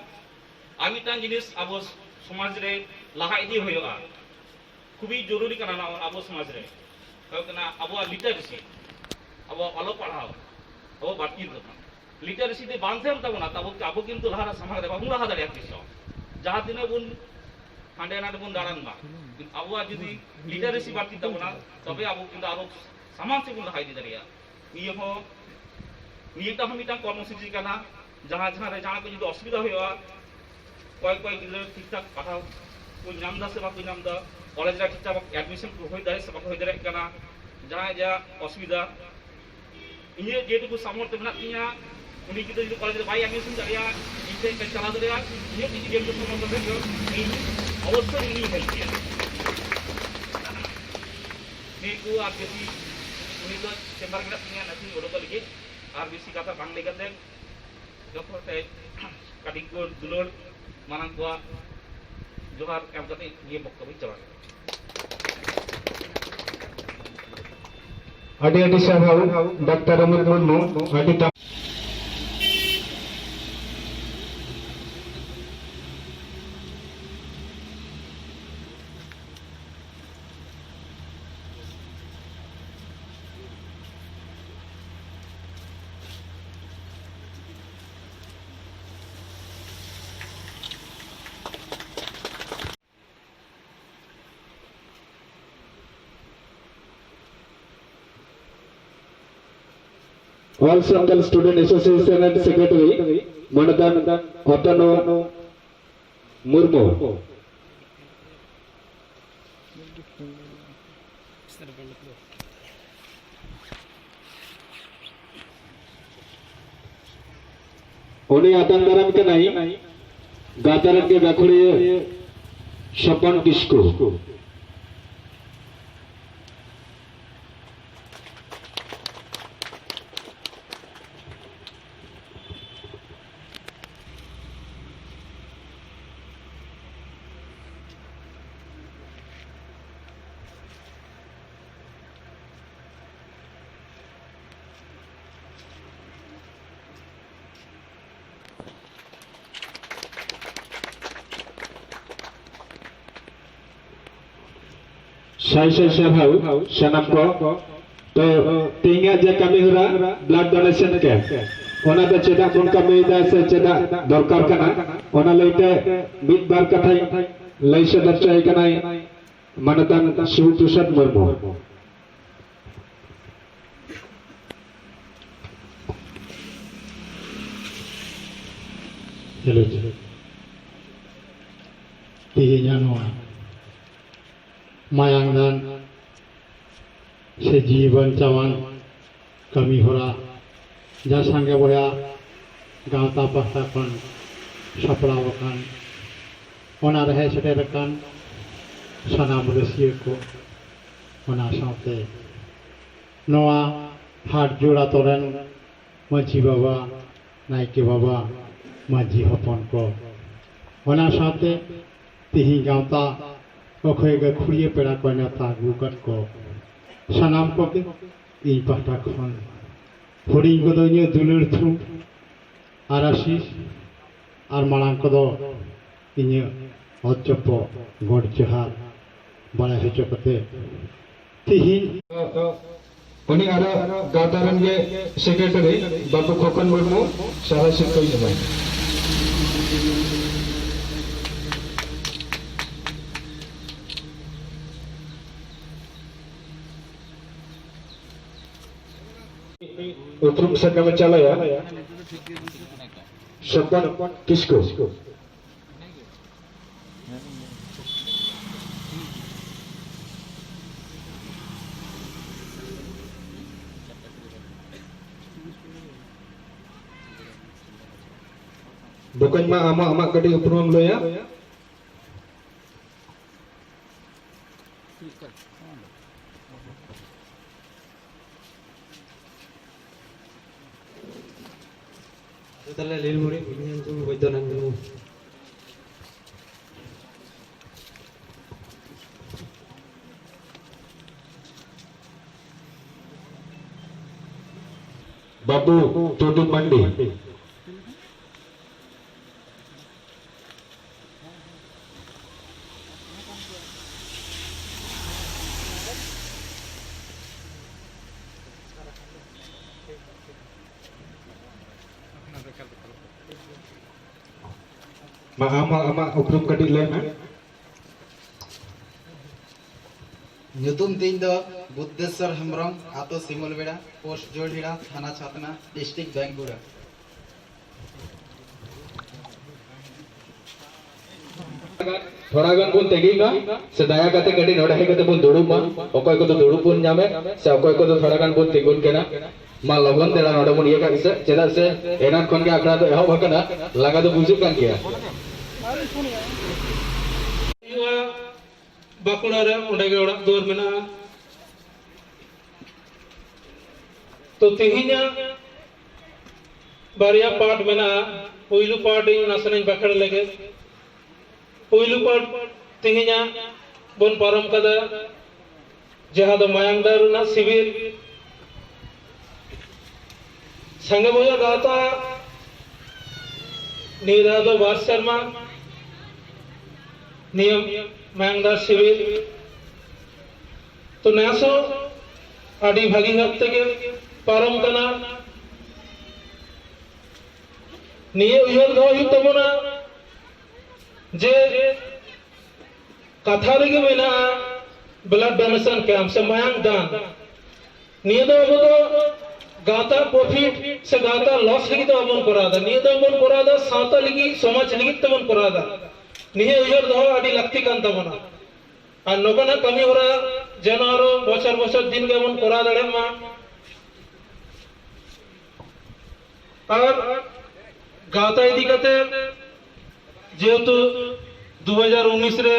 ᱟᱨ ᱢᱤᱫᱴᱟᱝ ᱡᱤᱱᱤᱥ ᱟᱵᱚ ᱥᱚᱢᱟᱡᱽ ᱨᱮ ᱞᱟᱦᱟ ᱤᱫᱤ ᱦᱩᱭᱩᱜᱼᱟ, ᱠᱷᱩᱵᱤ ᱡᱚᱨᱩᱨᱤ ᱠᱟᱱᱟ ᱱᱚᱣᱟ ᱟᱵᱚ ᱥᱚᱢᱟᱡᱽ ᱨᱮ, ᱦᱩᱭᱩᱜ ᱠᱟᱱᱟ ᱟᱵᱚᱣᱟᱜ literacy, ᱟᱵᱚᱣᱟᱜ ᱚᱞᱚᱜ ᱯᱟᱲᱦᱟᱣ, ᱟᱵᱚ ᱵᱟᱹᱲᱛᱤ ᱫᱚ᱾ Literacy ᱡᱩᱫᱤ ᱵᱟᱝ ᱛᱟᱦᱮᱱ ᱛᱟᱵᱚᱱᱟ, ᱛᱚ ᱟᱵᱚ, ᱟᱵᱚ ᱠᱤᱱᱛᱩ ᱞᱟᱦᱟ ᱨᱮ ᱥᱟᱢᱟᱝ ᱨᱮ ᱵᱟᱵᱚᱱ ᱞᱟᱦᱟ ᱫᱟᱲᱮᱭᱟᱜᱼᱟ ᱛᱤᱥ ᱦᱚᱸ᱾ ᱡᱟᱦᱟᱸ ᱛᱤᱱᱟᱹᱜ ᱵᱚᱱ ᱦᱟᱸᱰᱮ ᱱᱟᱰᱮ ᱵᱚᱱ ᱫᱟᱬᱟᱱ ᱢᱟ, ᱟᱵᱚᱣᱟᱜ ᱡᱩᱫᱤ literacy ᱵᱟᱹᱲᱛᱤ ᱛᱟᱵᱚᱱᱟ, ᱛᱚᱵᱮ ᱟᱵᱚ ᱠᱤᱱᱛᱩ ᱟᱨᱚ ᱥᱟᱢᱟᱝ ᱥᱮᱫ ᱵᱚᱱ ᱞᱟᱦᱟ ᱤᱫᱤ ᱫᱟᱲᱮᱭᱟᱜᱼᱟ᱾ ᱱᱤᱭᱟᱹ ᱦᱚᱸ, ᱱᱤᱭᱟᱹᱴᱟᱜ ᱦᱚᱸ ᱢᱤᱫᱴᱟᱝ ᱠᱚᱨᱢᱚᱥᱩᱪᱤ ᱠᱟᱱᱟ᱾ ᱡᱟᱦᱟᱸ, ᱡᱟᱦᱟᱸ ᱨᱮ ᱡᱟᱦᱟᱸ ᱠᱚ ᱡᱩᱫᱤ ᱚᱥᱩᱵᱤᱫᱷᱟ ᱦᱩᱭᱩᱜᱼᱟ, ᱚᱠᱚᱭ ᱚᱠᱚᱭ ᱜᱤᱫᱽᱨᱟᱹ ᱴᱷᱤᱠ ᱴᱷᱟᱠ ᱯᱟᱲᱦᱟᱣ ᱠᱚ ᱧᱟᱢ ᱮᱫᱟ ᱥᱮ ᱵᱟᱠᱚ ᱧᱟᱢ ᱮᱫᱟ, ᱠᱚᱞᱮᱡᱽ ᱨᱮ ᱴᱷᱤᱠ ᱴᱷᱟᱠ admission ᱠᱚ ᱦᱩᱭ ᱫᱟᱲᱮᱭᱟᱜ ᱥᱮ ᱵᱟᱠᱚ ᱦᱩᱭ ᱫᱟᱲᱮᱭᱟᱜ ᱠᱟᱱᱟ, ᱡᱟᱦᱟᱸᱭ ᱡᱟ ᱚᱥᱩᱵᱤᱫᱷᱟ, ᱤᱧᱟᱹᱜ ᱡᱮᱴᱩᱠᱩ ᱥᱟᱢᱚᱨᱛᱷᱚ ᱢᱮᱱᱟᱜ ᱛᱤᱧᱟᱹ, ᱩᱱᱤ ᱜᱤᱫᱽᱨᱟᱹ ᱡᱩᱫᱤ ᱠᱚᱞᱮᱡᱽ ᱨᱮ ᱵᱟᱭ admission ᱫᱟᱲᱮᱭᱟᱜᱼᱟ, ᱤᱧ ᱴᱷᱮᱱ ᱯᱮ ᱪᱟᱞᱟᱣ ᱫᱟᱲᱮᱭᱟᱜᱼᱟ, ᱤᱧᱟᱹᱜ ᱠᱤᱪᱷᱩ ᱡᱮᱴᱩᱠᱩ ᱥᱟᱢᱚᱨᱛᱷᱚ ᱛᱟᱦᱮᱸ ᱠᱟᱱᱟ, ᱤᱧ ᱚᱵᱚᱥᱥᱳᱭ ᱩᱱᱤᱧ help ᱮᱭᱟ᱾ ᱱᱤᱭᱟᱹ ᱠᱚ ᱟᱨ ᱵᱮᱥᱤ ᱩᱱᱤ ᱫᱚ chamber ᱨᱮ ᱢᱮᱱᱟᱜ ᱛᱤᱧᱟᱹ, ᱱᱟᱥᱮᱧ ᱩᱰᱩᱠᱚᱜ ᱞᱟᱹᱜᱤᱫ, ᱟᱨ ᱵᱮᱥᱤ ᱠᱟᱛᱷᱟ ᱵᱟᱝ ᱞᱟᱹᱭ ᱠᱟᱛᱮ ᱡᱚᱛᱚ ᱦᱚᱲ ᱛᱮ ᱠᱟᱹᱴᱤᱡ ᱠᱚ ᱫᱩᱞᱟᱹᱲ ᱢᱟᱨᱟᱝ ᱠᱚᱣᱟᱜ ᱡᱚᱦᱟᱨ ᱮᱢ ᱠᱟᱛᱮ ᱱᱤᱭᱟᱹ ᱵᱚᱠᱛᱚᱵᱚᱧ ᱪᱟᱵᱟ ᱠᱮᱫᱟ᱾ ᱟᱹᱰᱤ ᱟᱹᱰᱤ ᱥᱟᱨᱦᱟᱣ ᱰᱟᱠᱛᱟᱨ ᱨᱚᱢᱮᱥ ᱢᱩᱨᱢᱩ, ᱟᱹᱰᱤ ᱫᱟᱢ All Santal Student Association and Secretary, ᱢᱟᱱᱚᱛᱟᱱ ᱚᱛᱚᱱᱩ ᱢᱩᱨᱢᱩ᱾ ᱩᱱᱤ ᱟᱛᱟᱝ ᱫᱟᱨᱟᱢ ᱠᱟᱱᱟᱭ ᱜᱟᱶᱛᱟ ᱨᱮᱱ ᱜᱮ ᱜᱟᱹᱠᱷᱩᱲᱤᱭᱟᱹ ᱥᱚᱯᱚᱱ ᱠᱤᱥᱠᱩ᱾ ᱥᱟᱭ ᱥᱟᱭ ᱥᱟᱨᱦᱟᱣ ᱥᱟᱱᱟᱢ ᱠᱚ᱾ ᱛᱚ, ᱛᱮᱦᱮᱧᱟᱜ ᱡᱮ ᱠᱟᱹᱢᱤ ᱦᱚᱨᱟ, blood donation camp, ᱚᱱᱟ ᱫᱚ ᱪᱮᱫᱟᱜ ᱵᱚᱱ ᱠᱟᱹᱢᱤᱭᱮᱫᱟ ᱥᱮ ᱪᱮᱫᱟᱜ ᱫᱚᱨᱠᱟᱨ ᱠᱟᱱᱟ, ᱚᱱᱟ ᱞᱟᱹᱭᱛᱮ ᱢᱤᱫ ᱵᱟᱨ ᱠᱟᱛᱷᱟᱧ ᱞᱟᱹᱭ ᱥᱚᱫᱚᱨ ᱦᱚᱪᱚᱭ ᱠᱟᱱᱟᱭ ᱢᱟᱱᱚᱛᱟᱱ ᱥᱤᱵᱩ ᱯᱨᱚᱥᱟᱫᱽ ᱢᱩᱨᱢᱩ᱾ ᱠᱷᱮᱞᱳᱰ᱾ ᱛᱮᱦᱮᱧᱟᱜ ᱱᱚᱣᱟ ᱢᱟᱭᱟᱝ ᱫᱟᱱ ᱥᱮ ᱡᱤᱣᱤ ᱵᱟᱧᱪᱟᱣᱟᱱ ᱠᱟᱹᱢᱤ ᱦᱚᱨᱟ ᱡᱟ ᱥᱟᱸᱜᱮ ᱵᱚᱭᱦᱟ ᱜᱟᱶᱛᱟ ᱯᱟᱦᱴᱟ ᱠᱷᱚᱱ ᱥᱟᱯᱲᱟᱣ ᱟᱠᱟᱱ, ᱚᱱᱟ ᱨᱮ ᱦᱮᱡ ᱥᱮᱴᱮᱨ ᱟᱠᱟᱱ ᱥᱟᱱᱟᱢ ᱨᱟᱹᱥᱤᱭᱟᱹ ᱠᱚ, ᱚᱱᱟ ᱥᱟᱶᱛᱮ ᱱᱚᱣᱟ ᱦᱟᱴ ᱡᱳᱲ ᱟᱛᱳ ᱨᱮᱱ ᱢᱟᱹᱡᱷᱤ ᱵᱟᱵᱟ, ᱱᱟᱭᱠᱮ ᱵᱟᱵᱟ, ᱢᱟᱹᱡᱷᱤ ᱦᱚᱯᱚᱱ ᱠᱚ, ᱚᱱᱟ ᱥᱟᱶᱛᱮ ᱛᱤᱦᱤᱧ ᱜᱟᱶᱛᱟ ᱚᱠᱚᱭ ᱜᱟᱹᱠᱷᱩᱲᱤᱭᱟᱹ ᱯᱮᱲᱟ ᱠᱚ ᱱᱮᱣᱛᱟ ᱟᱹᱜᱩ ᱟᱠᱟᱫ ᱠᱚ, ᱥᱟᱱᱟᱢ ᱠᱚᱜᱮ ᱤᱧ ᱯᱟᱦᱴᱟ ᱠᱷᱚᱱ ᱦᱩᱰᱤᱧ ᱠᱚᱫᱚ ᱤᱧᱟᱹᱜ ᱫᱩᱞᱟᱹᱲ ᱛᱷᱩᱢ ᱟᱨ ᱟᱥᱤᱥ, ᱟᱨ ᱢᱟᱲᱟᱝ ᱠᱚᱫᱚ ᱤᱧᱟᱹᱜ ᱚᱛ ᱪᱚᱯᱚᱜ ᱜᱚᱰ ᱡᱚᱦᱟᱨ ᱵᱟᱲᱟᱭ ᱦᱚᱪᱚ ᱠᱟᱛᱮ, ᱛᱤᱦᱤᱧ ᱩᱱᱤ ᱟᱨᱚ ᱜᱟᱶᱛᱟ ᱨᱮᱱ ᱜᱮ ᱥᱮᱠᱨᱮᱴᱟᱨᱤ ᱵᱟᱹᱵᱩ ᱠᱷᱚᱠᱚᱱ ᱢᱩᱨᱢᱩ ᱥᱟᱨᱦᱟᱣ ᱥᱤᱨᱯᱟᱹᱭ ᱮᱢᱟᱭ᱾ ᱩᱯᱨᱩᱢ ᱥᱟᱠᱟᱢ ᱮ ᱪᱟᱞᱟᱭᱟ ᱥᱚᱯᱚᱱ ᱠᱤᱥᱠᱩ᱾ ᱵᱚᱠᱚᱧ ᱢᱟ, ᱟᱢᱟᱜ, ᱟᱢᱟᱜ ᱠᱟᱹᱴᱤᱡ ᱩᱯᱨᱩᱢ ᱮᱢ ᱞᱟᱹᱭᱟ᱾ ᱟᱫᱚ ᱛᱟᱦᱞᱮ ᱞᱤᱞ ᱵᱩᱲᱦᱤ ᱵᱩᱲᱦᱤ ᱧᱩᱛᱩᱢ ᱵᱳᱭᱫᱚᱱᱟᱛᱷ ᱢᱩᱨᱢᱩ᱾ ᱵᱟᱹᱵᱩ ᱴᱩᱰᱩ ᱢᱟᱱᱰᱤ᱾ ᱢᱟ, ᱟᱢ, ᱟᱢᱟᱜ ᱩᱯᱨᱩᱢ ᱠᱟᱹᱴᱤᱡ ᱞᱟᱹᱭ ᱢᱮ᱾ ᱧᱩᱛᱩᱢ ᱛᱤᱧ ᱫᱚ ᱵᱩᱫᱽᱫᱷᱮᱥᱣᱚᱨ ᱦᱮᱢᱵᱨᱚᱢ, ᱟᱛᱳ ᱥᱤᱢᱩᱞᱵᱮᱲᱟ, ᱯᱳᱥᱴ ᱡᱳᱲᱦᱤᱲᱟ, ᱛᱷᱟᱱᱟ ᱪᱷᱟᱛᱱᱟ, ᱰᱤᱥᱴᱨᱤᱠᱴ ᱵᱟᱸᱠᱩᱲᱟ᱾ ᱛᱷᱚᱲᱟ ᱜᱟᱱ ᱵᱚᱱ ᱛᱤᱸᱜᱩᱭ ᱢᱟ, ᱥᱮ ᱫᱟᱭᱟ ᱠᱟᱛᱮ ᱠᱟᱹᱴᱤᱡ ᱱᱚᱰᱮ ᱦᱮᱡ ᱠᱟᱛᱮ ᱵᱚᱱ ᱫᱩᱲᱩᱵ ᱢᱟ᱾ ᱚᱠᱚᱭ ᱠᱚᱫᱚ ᱫᱩᱲᱩᱵ ᱵᱚᱱ ᱧᱟᱢᱮᱫ, ᱥᱮ ᱚᱠᱚᱭ ᱠᱚᱫᱚ ᱛᱷᱚᱲᱟ ᱜᱟᱱ ᱵᱚᱱ ᱛᱤᱸᱜᱩᱱ ᱠᱟᱱᱟ᱾ ᱢᱟ ᱞᱚᱜᱚᱱ ᱫᱷᱟᱨᱟ ᱱᱚᱰᱮ ᱵᱚᱱ ᱤᱭᱟᱹ ᱠᱟᱜ ᱜᱮᱥᱮ, ᱪᱮᱫᱟᱜ ᱥᱮ ᱮᱱᱟᱱ ᱠᱷᱚᱱ ᱜᱮ ᱟᱠᱷᱲᱟ ᱫᱚ ᱮᱦᱚᱵ ᱟᱠᱟᱱᱟ, ᱞᱟᱸᱜᱟ ᱫᱚ ᱵᱩᱡᱩᱜ ᱠᱟᱱ ᱜᱮᱭᱟ᱾ ᱦᱩᱭᱩᱜᱼᱟ, ᱵᱟᱸᱠᱩᱲᱟ ᱨᱮ ᱚᱸᱰᱮ ᱜᱮ ᱚᱲᱟᱜ ᱫᱩᱣᱟᱹᱨ ᱢᱮᱱᱟᱜᱼᱟ᱾ ᱛᱚ ᱛᱮᱦᱮᱧᱟᱜ ᱵᱟᱨᱭᱟ ᱯᱟᱴ ᱢᱮᱱᱟᱜᱼᱟ, ᱯᱩᱭᱞᱩ ᱯᱟᱴ ᱤᱧ ᱱᱟᱥᱮᱱᱟᱜ ᱤᱧ ᱵᱟᱠᱷᱮᱲ ᱞᱮᱜᱮ᱾ ᱯᱩᱭᱞᱩ ᱯᱟᱴ ᱛᱮᱦᱮᱧᱟᱜ ᱵᱚᱱ ᱯᱟᱨᱚᱢ ᱠᱟᱫᱟ, ᱡᱟᱦᱟᱸ ᱫᱚ ᱢᱟᱭᱟᱝ ᱫᱟᱱ ᱨᱮᱱᱟᱜ ᱥᱤᱵᱤᱨ᱾ ᱥᱟᱸᱜᱮ ᱵᱚᱭᱦᱟ ᱜᱟᱶᱛᱟ ᱱᱤᱭᱟᱹ ᱫᱷᱟᱣ ᱫᱚ ᱵᱟᱨ ᱥᱮᱨᱢᱟ ᱱᱤᱭᱟᱹ ᱢᱟᱭᱟᱝ ᱫᱟᱱ ᱥᱤᱵᱤᱨ᱾ ᱛᱚ ᱱᱮᱥ ᱦᱚᱸ ᱟᱹᱰᱤ ᱵᱷᱟᱹᱜᱤ ᱵᱷᱟᱵ ᱛᱮᱜᱮ ᱯᱟᱨᱚᱢ ᱠᱟᱱᱟ᱾ ᱱᱤᱭᱟᱹ ᱩᱭᱦᱟᱹᱨ ᱫᱚᱦᱚ ᱦᱩᱭᱩᱜ ᱛᱟᱵᱚᱱᱟ ᱡᱮ ᱠᱟᱛᱷᱟ ᱨᱮᱜᱮ ᱢᱮᱱᱟᱜᱼᱟ, blood donation camp ᱥᱮ ᱢᱟᱭᱟᱝ ᱫᱟᱱ᱾ ᱱᱤᱭᱟᱹ ᱫᱚ ᱟᱵᱚ ᱫᱚ ᱜᱟᱶᱛᱟ ᱯᱨᱚᱯᱷᱤᱴ ᱥᱮ ᱜᱟᱶᱛᱟ ᱞᱚᱥ ᱞᱟᱹᱜᱤᱫ ᱫᱚ ᱵᱟᱵᱚᱱ ᱠᱚᱨᱟᱣ ᱮᱫᱟ᱾ ᱱᱤᱭᱟᱹ ᱫᱚ ᱵᱚᱱ ᱠᱚᱨᱟᱣ ᱮᱫᱟ ᱥᱟᱶᱛᱟ ᱞᱟᱹᱜᱤᱫ, ᱥᱚᱢᱟᱡᱽ ᱞᱟᱹᱜᱤᱫ ᱛᱮᱵᱚᱱ ᱠᱚᱨᱟᱣ ᱮᱫᱟ᱾ ᱱᱤᱭᱟᱹ ᱩᱭᱦᱟᱹᱨ ᱫᱚᱦᱚ ᱟᱹᱰᱤ ᱞᱟᱹᱠᱛᱤ ᱠᱟᱱ ᱛᱟᱵᱚᱱᱟ᱾ ᱟᱨ ᱱᱚᱝᱠᱟᱱᱟᱜ ᱠᱟᱹᱢᱤ ᱦᱚᱨᱟ ᱡᱮᱱᱚ ᱟᱨᱚ ᱵᱚᱪᱷᱚᱨ ᱵᱚᱪᱷᱚᱨ ᱫᱤᱱ ᱜᱮᱵᱚᱱ ᱠᱚᱨᱟᱣ ᱫᱟᱲᱮᱭᱟᱜ ᱢᱟ᱾ ᱟᱨ ᱜᱟᱶᱛᱟ ᱤᱫᱤ ᱠᱟᱛᱮ ᱡᱮᱦᱮᱛᱩ ᱫᱩ ᱦᱟᱡᱟᱨ ᱩᱱᱤᱥ ᱨᱮ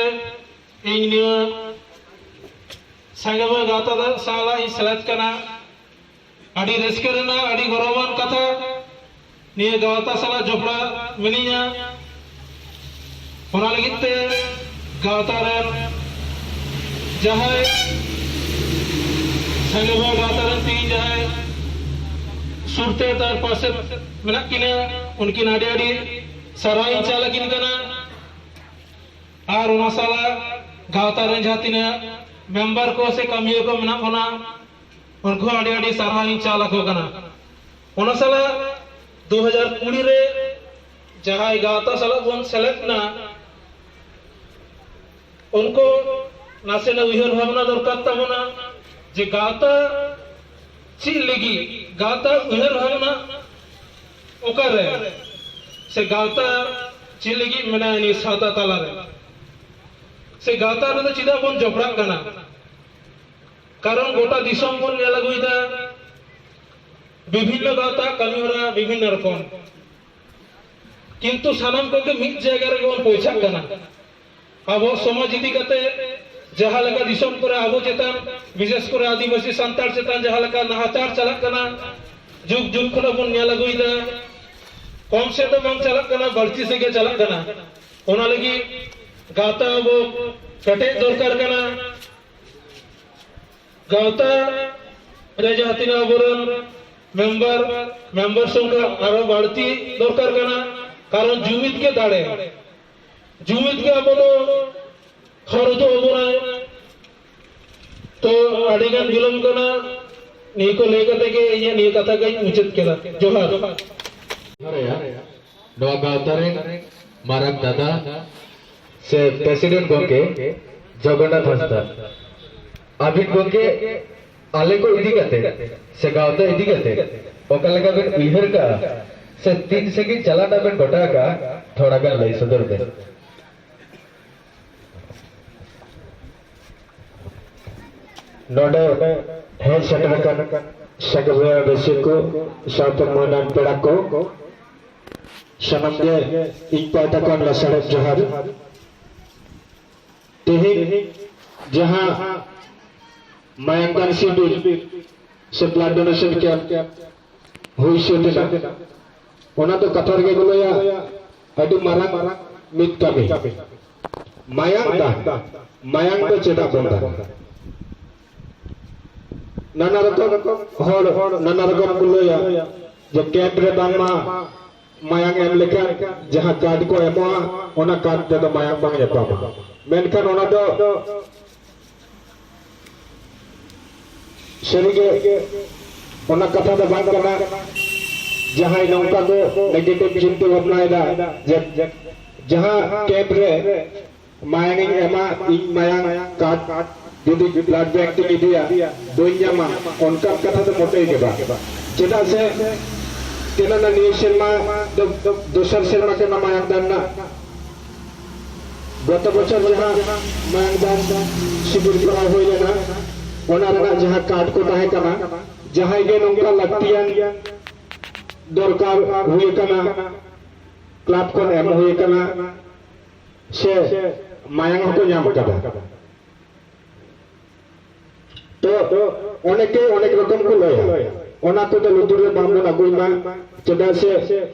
ᱤᱧ ᱱᱤᱭᱟᱹ ᱥᱟᱸᱜᱮ ᱵᱚᱭᱦᱟ ᱜᱟᱶᱛᱟ ᱫᱚ ᱥᱟᱶ ᱤᱧ ᱥᱮᱞᱮᱫ ᱠᱟᱱᱟ᱾ ᱟᱹᱰᱤ ᱨᱟᱹᱥᱠᱟᱹ ᱨᱮᱱᱟᱜ, ᱟᱹᱰᱤ ᱜᱚᱨᱚᱵᱟᱱ ᱠᱟᱛᱷᱟ, ᱱᱤᱭᱟᱹ ᱜᱟᱶᱛᱟ ᱥᱟᱞᱟᱜ ᱡᱚᱯᱲᱟᱣ ᱢᱤᱱᱟᱹᱧᱟ᱾ ᱚᱱᱟ ᱞᱟᱹᱜᱤᱫ ᱛᱮ ᱜᱟᱶᱛᱟ ᱨᱮᱱ ᱡᱟᱦᱟᱸᱭ ᱥᱟᱸᱜᱮ ᱵᱚᱭᱦᱟ ᱜᱟᱶᱛᱟ ᱨᱮᱱ ᱛᱮᱦᱮᱧ ᱡᱟᱦᱟᱸᱭ ᱥᱩᱨᱛᱮ ᱟᱨ ᱯᱟᱥᱮ ᱢᱮᱱᱟᱜ ᱠᱤᱱᱟ, ᱩᱱᱠᱤᱱ ᱟᱹᱰᱤ ᱟᱹᱰᱤ ᱥᱟᱨᱦᱟᱣ ᱤᱧ ᱪᱟᱞ ᱟᱹᱠᱤᱱ ᱠᱟᱱᱟ᱾ ᱟᱨ ᱚᱱᱟ ᱥᱟᱞᱟᱜ ᱜᱟᱶᱛᱟ ᱨᱮᱱ ᱡᱟᱦᱟᱸ ᱛᱤᱱᱟᱹᱜ ᱢᱮᱢᱵᱟᱨ ᱠᱚ ᱥᱮ ᱠᱟᱹᱢᱤᱭᱟᱹ ᱠᱚ ᱢᱮᱱᱟᱜ ᱵᱚᱱᱟ, ᱩᱱᱠᱩ ᱦᱚᱸ ᱟᱹᱰᱤ ᱟᱹᱰᱤ ᱥᱟᱨᱦᱟᱣ ᱤᱧ ᱪᱟᱞ ᱟᱠᱚ ᱠᱟᱱᱟ᱾ ᱚᱱᱟ ᱥᱟᱞᱟᱜ ᱫᱩ ᱦᱟᱡᱟᱨ ᱠᱩᱲᱤ ᱨᱮ ᱡᱟᱦᱟᱸᱭ ᱜᱟᱶᱛᱟ ᱥᱟᱞᱟᱜ ᱵᱚᱱ ᱥᱮᱞᱮᱫ ᱮᱱᱟ, ᱩᱱᱠᱩ ᱱᱟᱥᱮᱱᱟᱜ ᱩᱭᱦᱟᱹᱨ ᱵᱷᱟᱵᱽᱱᱟ ᱫᱚᱨᱠᱟᱨ ᱛᱟᱵᱚᱱᱟ ᱡᱮ ᱜᱟᱶᱛᱟ ᱪᱮᱫ ᱞᱟᱹᱜᱤᱫ, ᱜᱟᱶᱛᱟ ᱩᱭᱦᱟᱹᱨ ᱵᱷᱟᱵᱽᱱᱟ ᱚᱠᱟᱨᱮ, ᱥᱮ ᱜᱟᱶᱛᱟ ᱪᱮᱫ ᱞᱟᱹᱜᱤᱫ ᱢᱮᱱᱟᱭᱟ ᱱᱤᱭᱟᱹ ᱥᱟᱶᱛᱟ ᱛᱟᱞᱟᱨᱮ, ᱥᱮ ᱜᱟᱶᱛᱟ ᱨᱮᱫᱚ ᱪᱮᱫᱟᱜ ᱵᱚᱱ ᱡᱚᱯᱲᱟᱜ ᱠᱟᱱᱟ? ᱠᱟᱨᱚᱱ ᱜᱚᱴᱟ ᱫᱤᱥᱚᱢ ᱵᱚᱱ ᱧᱮᱞ ᱟᱹᱜᱩᱭᱮᱫᱟ, ᱵᱤᱵᱷᱤᱱᱱᱚ ᱜᱟᱶᱛᱟ ᱠᱟᱹᱢᱤ ᱦᱚᱨᱟ ᱵᱤᱵᱷᱤᱱᱱᱚ ᱨᱚᱠᱚᱢ, ᱠᱤᱱᱛᱩ ᱥᱟᱱᱟᱢ ᱠᱚᱜᱮ ᱢᱤᱫ ᱡᱟᱭᱜᱟ ᱨᱮᱜᱮ ᱵᱚᱱ ᱯᱳᱣᱪᱷᱟᱜ ᱠᱟᱱᱟ᱾ ᱟᱵᱚ ᱥᱚᱢᱟᱡᱽ ᱤᱫᱤ ᱠᱟᱛᱮ ᱡᱟᱦᱟᱸ ᱞᱮᱠᱟ ᱫᱤᱥᱚᱢ ᱠᱚᱨᱮ ᱟᱵᱚ ᱪᱮᱛᱟᱱ, ᱵᱤᱥᱮᱥ ᱠᱚᱨᱮ ᱟᱹᱫᱤᱵᱟᱹᱥᱤ ᱥᱟᱱᱛᱟᱲ ᱪᱮᱛᱟᱱ ᱡᱟᱦᱟᱸ ᱞᱮᱠᱟ ᱱᱟᱦᱟᱪᱟᱨ ᱪᱟᱞᱟᱜ ᱠᱟᱱᱟ, ᱡᱩᱜᱽ ᱡᱩᱜᱽ ᱠᱷᱚᱱᱟᱜ ᱵᱚᱱ ᱧᱮᱞ ᱟᱹᱜᱩᱭᱮᱫᱟ, ᱠᱚᱢ ᱥᱮᱫ ᱫᱚ ᱵᱟᱝ ᱪᱟᱞᱟᱜ ᱠᱟᱱᱟ, ᱵᱟᱹᱲᱛᱤ ᱥᱮᱫ ᱜᱮ ᱪᱟᱞᱟᱜ ᱠᱟᱱᱟ᱾ ᱚᱱᱟ ᱞᱟᱹᱜᱤᱫ ᱜᱟᱶᱛᱟ ᱟᱵᱚ ᱠᱮᱴᱮᱡ ᱫᱚᱨᱠᱟᱨ ᱠᱟᱱᱟ᱾ ᱜᱟᱶᱛᱟ ᱨᱮ ᱡᱟᱦᱟᱸ ᱛᱤᱱᱟᱹᱜ ᱟᱵᱚᱨᱮᱱ ᱢᱮᱢᱵᱟᱨ, ᱢᱮᱢᱵᱟᱨ ᱥᱚᱝᱠᱷᱟ ᱟᱨᱚ ᱵᱟᱹᱲᱛᱤ ᱫᱚᱨᱠᱟᱨ ᱠᱟᱱᱟ, ᱠᱟᱨᱚᱱ ᱡᱩᱢᱤᱫ ᱜᱮ ᱫᱟᱲᱮ, ᱡᱩᱢᱤᱫ ᱜᱮ ᱟᱵᱚ ᱫᱚ ᱦᱚᱨ ᱩᱫᱩᱜ ᱟᱵᱚᱱᱟᱭ᱾ ᱛᱚ ᱟᱹᱰᱤ ᱜᱟᱱ ᱵᱤᱞᱚᱢ ᱠᱟᱱᱟ, ᱱᱤᱭᱟᱹ ᱠᱚ ᱞᱟᱹᱭ ᱠᱟᱛᱮ ᱜᱮ ᱤᱧᱟᱹᱜ ᱱᱤᱭᱟᱹ ᱠᱟᱛᱷᱟ ᱜᱤᱧ ᱢᱩᱪᱟᱹᱫ ᱠᱮᱫᱟ᱾ ᱡᱚᱦᱟᱨ᱾ ᱱᱚᱣᱟ ᱜᱟᱶᱛᱟ ᱨᱮᱱ ᱢᱟᱨᱟᱝ ᱫᱟᱫᱟ ᱥᱮ ᱯᱨᱮᱥᱤᱰᱮᱱᱴ ᱜᱚᱢᱠᱮ ᱡᱚᱜᱚᱱᱱᱟᱛᱷ ᱦᱟᱸᱥᱫᱟ, ᱟᱹᱵᱤᱱ ᱜᱚᱢᱠᱮ ᱟᱞᱮ ᱠᱚ ᱤᱫᱤ ᱠᱟᱛᱮ ᱥᱮ ᱜᱟᱶᱛᱟ ᱤᱫᱤ ᱠᱟᱛᱮ ᱚᱠᱟ ᱞᱮᱠᱟ ᱵᱮᱱ ᱩᱭᱦᱟᱹᱨ ᱠᱟᱜᱼᱟ ᱥᱮ ᱛᱤᱱ ᱥᱟᱺᱜᱤᱧ ᱪᱟᱞᱟᱜ ᱨᱮᱱᱟᱜ ᱵᱮᱱ ᱜᱚᱴᱟ ᱟᱠᱟᱜᱼᱟ, ᱛᱷᱚᱲᱟ ᱜᱟᱱ ᱞᱟᱹᱭ ᱥᱚᱫᱚᱨ ᱵᱮᱱ᱾ ᱱᱚᱰᱮ ᱦᱮᱡ ᱥᱮᱴᱮᱨ ᱟᱠᱟᱱ ᱥᱟᱸᱜᱮ ᱵᱚᱭᱦᱟ ᱵᱮᱥᱤ ᱠᱚ ᱥᱟᱶᱛᱮ ᱢᱟᱹᱱᱟᱱ ᱯᱮᱲᱟ ᱠᱚ, ᱥᱟᱱᱟᱢ ᱜᱮ ᱤᱧ ᱯᱟᱦᱴᱟ ᱠᱷᱚᱱ ᱞᱟᱥᱟᱲᱦᱮᱫ ᱡᱚᱦᱟᱨ᱾ ᱛᱮᱦᱮᱧ ᱡᱟᱦᱟᱸ ᱢᱟᱭᱟᱝ ᱫᱟᱱ ᱥᱤᱵᱤᱨ ᱥᱮ blood donation camp ᱦᱩᱭ ᱥᱟᱹᱛ ᱮᱱᱟ, ᱚᱱᱟ ᱫᱚ ᱠᱟᱛᱷᱟ ᱨᱮᱜᱮ ᱠᱚ ᱞᱟᱹᱭᱟ, ᱟᱹᱰᱤ ᱢᱟᱨᱟᱝ ᱢᱤᱫ ᱠᱟᱹᱢᱤ᱾ ᱢᱟᱭᱟᱝ ᱫᱟᱱ, ᱢᱟᱭᱟᱝ ᱫᱚ ᱪᱮᱫᱟᱜ ᱵᱚᱱ ᱫᱟᱱᱟ? ᱱᱟᱱᱟ ᱨᱚᱠᱚᱢ ᱦᱚᱲ ᱱᱟᱱᱟ ᱨᱚᱠᱚᱢ ᱠᱚ ᱞᱟᱹᱭᱟ ᱡᱮ camp ᱨᱮ ᱵᱟᱝᱢᱟ ᱢᱟᱭᱟᱝ ᱮᱢ ᱞᱮᱠᱷᱟᱱ ᱡᱟᱦᱟᱸ card ᱠᱚ ᱮᱢᱚᱜᱼᱟ, ᱚᱱᱟ card ᱛᱮᱫᱚ ᱢᱟᱭᱟᱝ ᱵᱟᱝ ᱧᱟᱯᱟᱢᱟ᱾ ᱢᱮᱱᱠᱷᱟᱱ ᱚᱱᱟ ᱫᱚ ᱥᱟᱹᱨᱤᱜᱮ ᱚᱱᱟ ᱠᱟᱛᱷᱟ ᱫᱚ ᱵᱟᱝ ᱠᱟᱱᱟ᱾ ᱡᱟᱦᱟᱸᱭ ᱱᱚᱝᱠᱟ ᱠᱚ negative ᱪᱤᱱᱛᱟᱹ ᱵᱷᱟᱵᱽᱱᱟᱭᱮᱫᱟ ᱡᱮ ᱡᱟᱦᱟᱸ camp ᱨᱮ ᱢᱟᱭᱟᱝ ᱤᱧ ᱮᱢᱟ, ᱤᱧ ᱢᱟᱭᱟᱝ card ᱡᱩᱫᱤ blood bank ᱛᱤᱧ ᱤᱫᱤᱭᱟ, ᱵᱟᱹᱧ ᱧᱟᱢᱟ, ᱚᱱᱠᱟᱱ ᱠᱟᱛᱷᱟ ᱫᱚ ᱢᱚᱴᱮᱭ ᱜᱮ ᱵᱟᱝ᱾ ᱪᱮᱫᱟᱜ ᱥᱮ ᱛᱤᱱᱟᱹᱜ ᱱᱤᱭᱟᱹ ᱥᱮᱨᱢᱟ ᱫᱚ ᱫᱚᱥᱟᱨ ᱥᱮᱨᱢᱟ ᱠᱟᱱᱟ ᱢᱟᱭᱟᱝ ᱫᱟᱱ ᱨᱮᱱᱟᱜ᱾ ᱜᱚᱛᱚ ᱵᱚᱪᱷᱚᱨ ᱡᱟᱦᱟᱸ ᱢᱟᱭᱟᱝ ᱫᱟᱱ ᱥᱤᱵᱤᱨ ᱠᱚᱨᱟᱣ ᱦᱩᱭ ᱞᱮᱱᱟ, ᱚᱱᱟ ᱨᱮᱱᱟᱜ ᱡᱟᱦᱟᱸ card ᱠᱚ ᱛᱟᱦᱮᱸ ᱠᱟᱱᱟ, ᱡᱟᱦᱟᱸᱭ ᱜᱮ ᱱᱚᱝᱠᱟ ᱞᱟᱹᱠᱛᱤᱭᱟᱱ ᱫᱚᱨᱠᱟᱨ ᱦᱩᱭ ᱟᱠᱟᱱᱟ, club ᱠᱷᱚᱱ ᱮᱢ ᱦᱩᱭ ᱟᱠᱟᱱᱟ, ᱥᱮ ᱢᱟᱭᱟᱝ ᱦᱚᱸᱠᱚ ᱧᱟᱢ ᱟᱠᱟᱫᱟ᱾ ᱛᱚ ᱚᱱᱮᱠᱮ ᱚᱱᱮᱠ ᱨᱚᱠᱚᱢ ᱠᱚ ᱞᱟᱹᱭᱟ, ᱚᱱᱟ ᱠᱚᱫᱚ ᱞᱩᱛᱩᱨ ᱨᱮ ᱵᱟᱝᱵᱚᱱ ᱟᱹᱜᱩᱭ ᱢᱟ, ᱪᱮᱫᱟᱜ ᱥᱮ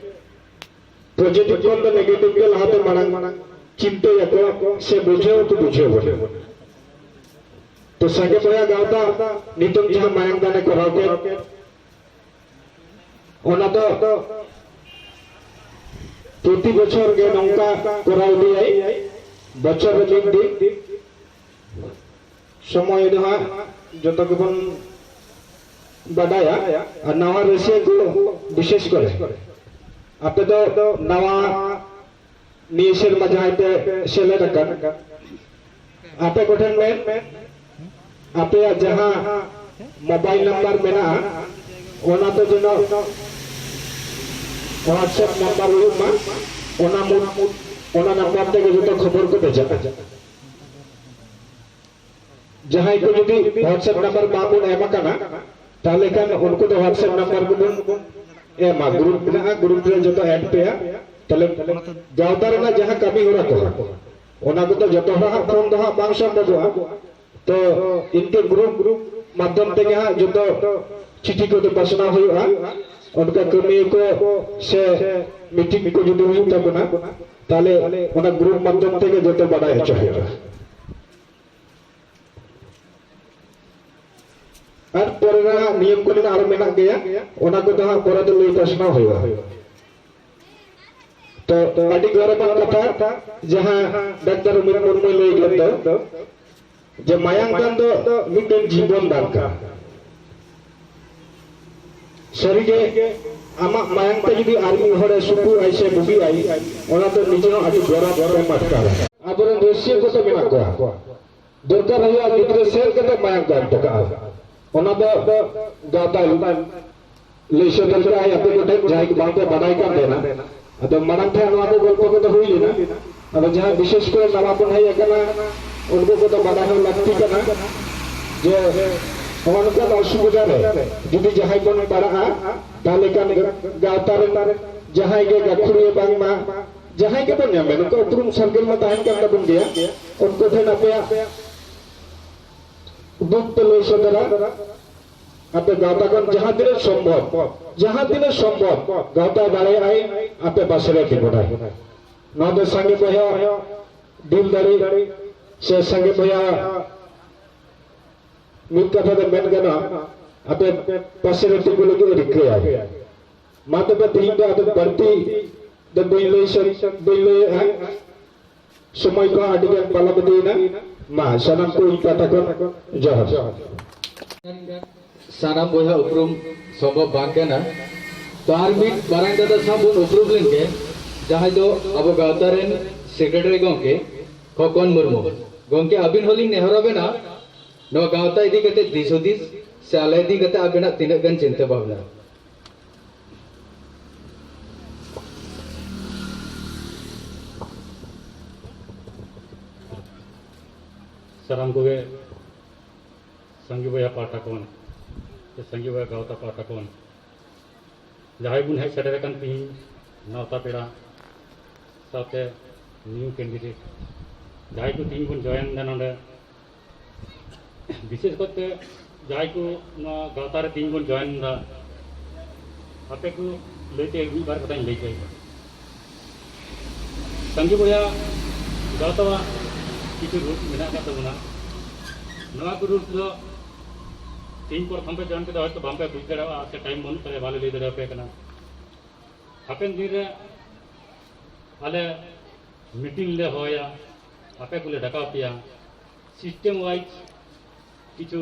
positive ᱠᱷᱚᱱ ᱫᱚ negative ᱜᱮ ᱞᱟᱦᱟᱛᱮ ᱢᱟᱲᱟᱝ ᱪᱤᱱᱛᱟᱹᱭᱟᱠᱚ ᱥᱮ ᱵᱩᱡᱷᱟᱹᱣ ᱦᱚᱸᱠᱚ ᱵᱩᱡᱷᱟᱹᱣ ᱵᱚᱱᱟ᱾ ᱛᱚ ᱥᱟᱸᱜᱮ ᱵᱚᱭᱦᱟ ᱜᱟᱶᱛᱟ ᱱᱤᱛᱚᱜ ᱡᱟᱦᱟᱸ ᱢᱟᱭᱟᱝ ᱫᱟᱱᱮ ᱠᱚᱨᱟᱣ ᱠᱮᱫ, ᱚᱱᱟ ᱫᱚ ᱯᱨᱚᱛᱤ ᱵᱚᱪᱷᱚᱨ ᱜᱮ ᱱᱚᱝᱠᱟ ᱠᱚᱨᱟᱣ ᱤᱫᱤᱭᱟᱭ, ᱵᱚᱪᱷᱚᱨ ᱨᱮ ᱢᱤᱫ ᱫᱤᱱ᱾ ᱥᱚᱢᱚᱭ ᱫᱚ ᱦᱟᱸᱜ ᱡᱚᱛᱚ ᱜᱮᱵᱚᱱ ᱵᱟᱰᱟᱭᱟ, ᱟᱨ ᱱᱟᱣᱟ ᱨᱟᱹᱥᱤᱭᱟᱹ ᱠᱚ ᱵᱤᱥᱮᱥ ᱠᱚᱨᱮ, ᱟᱯᱮ ᱫᱚ ᱱᱟᱣᱟ ᱱᱤᱭᱟᱹ ᱥᱮᱨᱢᱟ ᱡᱟᱦᱟᱸᱭ ᱯᱮ ᱥᱮᱞᱮᱫ ᱟᱠᱟᱱ, ᱟᱯᱮ ᱠᱚᱴᱷᱮᱱ ᱢᱮᱱ, ᱟᱯᱮᱭᱟᱜ ᱡᱟᱦᱟᱸ ᱢᱳᱵᱟᱭᱤᱞ ᱱᱟᱢᱵᱟᱨ ᱢᱮᱱᱟᱜᱼᱟ, ᱚᱱᱟ ᱫᱚ ᱡᱮᱱᱚ WhatsApp ᱱᱟᱢᱵᱟᱨ ᱦᱩᱭᱩᱜ ᱢᱟ, ᱚᱱᱟ ᱢᱩ-, ᱚᱱᱟ ᱱᱟᱢᱵᱟᱨ ᱛᱮᱜᱮ ᱡᱚᱛᱚ ᱠᱷᱚᱵᱚᱨ ᱠᱚ ᱵᱷᱮᱡᱟᱜᱼᱟ᱾ ᱡᱟᱦᱟᱸᱭ ᱠᱚ ᱡᱩᱫᱤ WhatsApp ᱱᱟᱢᱵᱟᱨ ᱵᱟᱝ ᱵᱚᱱ ᱮᱢ ᱟᱠᱟᱱᱟ, ᱛᱟᱦᱚᱞᱮ ᱠᱷᱟᱱ ᱩᱱᱠᱩ ᱫᱚ WhatsApp ᱱᱟᱢᱵᱟᱨ ᱜᱮᱵᱚᱱ ᱮᱢᱟ᱾ ᱜᱨᱩᱯ ᱢᱮᱱᱟᱜᱼᱟ, ᱜᱨᱩᱯ ᱨᱮ ᱡᱚᱛᱚ ᱮᱰ ᱯᱮᱭᱟ᱾ ᱛᱟᱦᱚᱞᱮ ᱜᱟᱶᱛᱟ ᱨᱮᱱᱟᱜ ᱡᱟᱦᱟᱸ ᱠᱟᱹᱢᱤ ᱦᱚᱨᱟ ᱠᱚ, ᱚᱱᱟ ᱠᱚᱫᱚ ᱡᱚᱛᱚ ᱦᱚᱲᱟᱜ ᱯᱷᱳᱱ ᱫᱚ ᱦᱟᱸᱜ ᱵᱟᱝ ᱥᱚᱢᱵᱷᱚᱵᱚᱜᱼᱟ᱾ ᱛᱚ ᱤᱱᱠᱟᱹ ᱜᱨᱩᱯ ᱢᱟᱫᱽᱫᱷᱚᱢ ᱛᱮᱜᱮ ᱦᱟᱸᱜ ᱡᱚᱛᱚ ᱪᱤᱴᱷᱤ ᱠᱚᱫᱚ ᱯᱟᱥᱱᱟᱣ ᱦᱩᱭᱩᱜᱼᱟ᱾ ᱚᱱᱠᱟ ᱠᱟᱹᱢᱤ ᱠᱚ ᱥᱮ ᱢᱤᱴᱤᱝ ᱠᱚ ᱡᱩᱫᱤ ᱦᱩᱭᱩᱜ ᱛᱟᱵᱚᱱᱟ, ᱛᱟᱦᱚᱞᱮ ᱚᱱᱟ ᱜᱨᱩᱯ ᱢᱟᱫᱽᱫᱷᱚᱢ ᱛᱮᱜᱮ ᱡᱚᱛᱚ ᱵᱟᱰᱟᱭ ᱦᱚᱪᱚ ᱦᱩᱭᱩᱜᱼᱟ᱾ ᱟᱨ ᱯᱚᱨᱮ ᱨᱮ ᱦᱟᱸᱜ ᱱᱤᱭᱚᱢ ᱠᱚ ᱢᱮᱱᱟᱜᱼᱟ, ᱟᱨᱚ ᱢᱮᱱᱟᱜ ᱜᱮᱭᱟ, ᱚᱱᱟ ᱠᱚᱫᱚ ᱦᱟᱸᱜ ᱯᱚᱨᱮ ᱛᱮ ᱞᱟᱹᱭ ᱯᱟᱥᱱᱟᱣ ᱦᱩᱭᱩᱜᱼᱟ᱾ ᱛᱚ ᱟᱹᱰᱤ ᱜᱚᱨᱚᱵᱟᱱ ᱠᱟᱛᱷᱟ, ᱡᱟᱦᱟᱸ ᱰᱟᱠᱛᱟᱨ ᱚᱢᱤᱛ ᱢᱩᱨᱢᱩᱭ ᱞᱟᱹᱭ ᱠᱮᱫ ᱫᱚ, ᱡᱮ ᱢᱟᱭᱟᱝ ᱫᱟᱱ ᱫᱚ ᱢᱤᱫᱴᱮᱱ ᱡᱤᱵᱚᱱ ᱫᱟᱱ ᱠᱟᱱᱟ᱾ ᱥᱟᱹᱨᱤᱜᱮ, ᱟᱢᱟᱜ ᱢᱟᱭᱟᱝ ᱛᱮ ᱡᱩᱫᱤ ᱟᱨ ᱢᱤᱫ ᱦᱚᱲᱮ ᱥᱩᱯᱩᱜ ᱟᱭ ᱥᱮ ᱵᱩᱜᱤᱜ ᱟᱭ, ᱚᱱᱟ ᱫᱚ ᱱᱤᱡᱮ ᱦᱚᱸ ᱟᱹᱰᱤ ᱜᱚᱨᱚᱵᱽ ᱮᱢ ᱟᱴᱠᱟᱨᱟ᱾ ᱟᱵᱚᱨᱮᱱ ᱨᱟᱹᱥᱤᱭᱟᱹ ᱠᱚᱫᱚ ᱢᱮᱱᱟᱜ ᱠᱚᱣᱟ, ᱫᱚᱨᱠᱟᱨ ᱦᱩᱭᱩᱜᱼᱟ ᱜᱤᱫᱽᱨᱟᱹ ᱥᱮᱫ ᱠᱟᱛᱮ ᱢᱟᱭᱟᱝ ᱠᱚ ᱮᱢ ᱦᱚᱴᱚ ᱠᱟᱜᱼᱟ᱾ ᱚᱱᱟ ᱫᱚ ᱜᱟᱶᱛᱟ ᱞᱟᱹᱭ ᱥᱚᱫᱚᱨ ᱠᱟᱜᱼᱟᱭ ᱟᱯᱮ ᱠᱚᱴᱷᱮᱱ, ᱡᱟᱦᱟᱸᱭ ᱠᱚ ᱵᱟᱝ ᱯᱮ ᱵᱟᱰᱟᱭ ᱠᱟᱱ ᱛᱟᱦᱮᱱᱟ᱾ ᱟᱫᱚ ᱢᱟᱲᱟᱝ ᱛᱮ ᱱᱚᱣᱟ ᱠᱚ ᱜᱚᱞᱯᱚ ᱠᱚᱫᱚ ᱦᱩᱭ ᱞᱮᱱᱟ᱾ ᱟᱫᱚ ᱡᱟᱦᱟᱸ ᱵᱤᱥᱮᱥ ᱠᱚᱨᱮ ᱱᱟᱣᱟ ᱵᱚᱱ ᱦᱮᱡ ᱟᱠᱟᱱᱟ, ᱩᱱᱠᱩ ᱠᱚᱫᱚ ᱵᱟᱰᱟᱭ ᱦᱚᱸ ᱞᱟᱹᱠᱛᱤ ᱠᱟᱱᱟ ᱡᱮ ᱱᱚᱜᱼᱚ ᱱᱚᱝᱠᱟᱱ ᱚᱥᱩᱵᱤᱫᱷᱟ ᱨᱮ ᱡᱩᱫᱤ ᱡᱟᱦᱟᱸᱭ ᱵᱚᱱ ᱯᱟᱲᱟᱜᱼᱟ, ᱛᱟᱦᱚᱞᱮ ᱠᱷᱟᱱ ᱜᱟᱶᱛᱟ ᱨᱮᱱ ᱡᱟᱦᱟᱸᱭ ᱜᱮ ᱜᱟᱹᱠᱷᱩᱲᱤᱭᱟᱹ ᱵᱟᱝᱢᱟ ᱡᱟᱦᱟᱸᱭ ᱜᱮᱵᱚᱱ ᱧᱟᱢᱮ, ᱱᱚᱝᱠᱟ ᱩᱯᱨᱩᱢ ᱥᱟᱨᱠᱮᱞ ᱢᱟ ᱛᱟᱦᱮᱱ ᱠᱟᱱ ᱛᱟᱵᱚᱱ ᱜᱮᱭᱟ, ᱩᱱᱠᱩ ᱴᱷᱮᱱ ᱟᱯᱮᱭᱟᱜ ᱫᱩᱠ ᱯᱮ ᱞᱟᱹᱭ ᱥᱚᱫᱚᱨᱟ᱾ ᱟᱯᱮ ᱜᱟᱶᱛᱟ ᱠᱷᱚᱱ ᱡᱟᱦᱟᱸ ᱛᱤᱱᱟᱹᱜ ᱥᱚᱢᱵᱷᱚᱵ, ᱡᱟᱦᱟᱸ ᱛᱤᱱᱟᱹᱜ ᱥᱚᱢᱵᱷᱚᱵ ᱜᱟᱶᱛᱟ ᱫᱟᱲᱮᱭᱟᱜᱼᱟᱭ, ᱟᱯᱮ ᱯᱟᱥᱮ ᱨᱮ ᱛᱤᱸᱜᱩᱱᱟᱭ᱾ ᱱᱚᱣᱟ ᱫᱚ ᱥᱟᱸᱜᱮ ᱵᱚᱭᱦᱟ ᱫᱤᱞ ᱫᱟᱲᱮ ᱥᱮ ᱥᱟᱸᱜᱮ ᱵᱚᱭᱦᱟ ᱢᱤᱫ ᱠᱟᱛᱷᱟ ᱛᱮ ᱢᱮᱱ ᱜᱟᱱᱚᱜᱼᱟ, ᱟᱯᱮ ᱯᱟᱥᱮ ᱨᱮ ᱛᱤᱸᱜᱩ ᱞᱟᱹᱜᱤᱫ ᱮ ᱨᱤᱠᱟᱹᱭᱟ᱾ ᱢᱟ ᱛᱚᱵᱮ ᱛᱮᱦᱮᱧ ᱫᱚ ᱟᱫᱚ ᱵᱟᱹᱲᱛᱤ ᱫᱚ ᱵᱟᱹᱧ ᱞᱟᱹᱭ ᱥᱟ-, ᱵᱟᱹᱧ ᱞᱟᱹᱭᱮᱫᱼᱟ᱾ ᱥᱚᱢᱚᱭ ᱠᱚᱦᱚᱸ ᱟᱹᱰᱤ ᱜᱟᱱ ᱯᱟᱨᱚᱢ ᱤᱫᱤᱭᱮᱱᱟ᱾ ᱢᱟ ᱥᱟᱱᱟᱢ ᱠᱚ ᱤᱧ ᱯᱟᱦᱴᱟ ᱠᱷᱚᱱ ᱡᱚᱦᱟᱨ᱾ ᱥᱟᱱᱟᱢ ᱵᱚᱭᱦᱟ ᱩᱯᱨᱩᱢ ᱥᱚᱢᱵᱷᱚᱵ ᱵᱟᱝ ᱠᱟᱱᱟ᱾ ᱛᱚ ᱟᱨ ᱢᱤᱫ ᱢᱟᱨᱟᱝ ᱫᱟᱫᱟ ᱥᱟᱶ ᱵᱚᱱ ᱩᱯᱨᱩᱢ ᱞᱮᱱᱜᱮ, ᱡᱟᱦᱟᱸᱭ ᱫᱚ ᱟᱵᱚ ᱜᱟᱶᱛᱟ ᱨᱮᱱ ᱥᱮᱠᱨᱮᱴᱟᱨᱤ ᱜᱚᱢᱠᱮ ᱠᱷᱚᱠᱚᱱ ᱢᱩᱨᱢᱩ᱾ ᱜᱚᱢᱠᱮ, ᱟᱹᱵᱤᱱ ᱦᱚᱸᱞᱤᱧ ᱱᱮᱦᱚᱨ ᱟᱵᱮᱱᱟ, ᱱᱚᱣᱟ ᱜᱟᱶᱛᱟ ᱤᱫᱤ ᱠᱟᱛᱮ ᱫᱤᱥ ᱦᱩᱫᱤᱥ ᱥᱮ ᱟᱞᱮ ᱤᱫᱤ ᱠᱟᱛᱮ ᱟᱵᱮᱱᱟᱜ ᱛᱤᱱᱟᱹᱜ ᱜᱟᱱ ᱪᱤᱱᱛᱟᱹ ᱵᱷᱟᱵᱽᱱᱟ? ᱥᱟᱱᱟᱢ ᱠᱚᱜᱮ ᱥᱟᱸᱜᱮ ᱵᱚᱭᱦᱟ ᱯᱟᱦᱴᱟ ᱠᱷᱚᱱ ᱥᱮ ᱥᱟᱸᱜᱮ ᱵᱚᱭᱦᱟ ᱜᱟᱶᱛᱟ ᱯᱟᱦᱴᱟ ᱠᱷᱚᱱ ᱡᱟᱦᱟᱸᱭ ᱵᱚᱱ ᱦᱮᱡ ᱥᱮᱴᱮᱨ ᱟᱠᱟᱱ ᱛᱤᱦᱤᱧ ᱱᱮᱣᱛᱟ ᱯᱮᱲᱟ ᱥᱟᱶᱛᱮ new candidate, ᱡᱟᱦᱟᱸᱭ ᱠᱚ ᱛᱤᱦᱤᱧ ᱵᱚᱱ join ᱮᱫᱟ ᱱᱚᱰᱮ, ᱵᱤᱥᱮᱥ ᱠᱟᱨᱛᱮ ᱡᱟᱦᱟᱸᱭ ᱠᱚ ᱱᱚᱣᱟ ᱜᱟᱶᱛᱟ ᱨᱮ ᱛᱤᱦᱤᱧ ᱵᱚᱱ join ᱮᱫᱟ, ᱟᱯᱮ ᱠᱚ ᱞᱟᱹᱭᱛᱮ ᱢᱤᱫ ᱵᱟᱨ ᱠᱟᱛᱷᱟᱧ ᱞᱟᱹᱭ ᱦᱚᱪᱚᱭᱮᱫᱟ᱾ ᱥᱟᱸᱜᱮ ᱵᱚᱭᱦᱟ ᱜᱟᱶᱛᱟᱣᱟᱜ ᱠᱤᱪᱷᱩ rules ᱢᱮᱱᱟᱜ ᱟᱠᱟᱫ ᱛᱟᱵᱚᱱᱟ᱾ ᱱᱚᱣᱟ ᱠᱚ rules ᱫᱚ ᱛᱤᱦᱤᱧ ᱯᱨᱚᱛᱷᱚᱢ ᱯᱮ join ᱠᱮᱫᱟ, ᱦᱚᱭᱛᱚ ᱵᱟᱝᱯᱮ ᱵᱩᱡᱽ ᱫᱟᱲᱮᱭᱟᱜᱼᱟ ᱥᱮ time ᱵᱟᱹᱱᱩᱜ ᱛᱟᱞᱮᱭᱟ, ᱵᱟᱞᱮ ᱞᱟᱹᱭ ᱫᱟᱲᱮᱭᱟᱯᱮ ᱠᱟᱱᱟ᱾ ᱦᱟᱯᱮᱱ ᱫᱤᱱ ᱨᱮ ᱟᱞᱮ meeting ᱞᱮ ᱦᱚᱦᱚᱭᱟ, ᱟᱯᱮ ᱠᱚᱞᱮ ᱰᱟᱠᱟᱣ ᱯᱮᱭᱟ, system wise ᱠᱤᱪᱷᱩ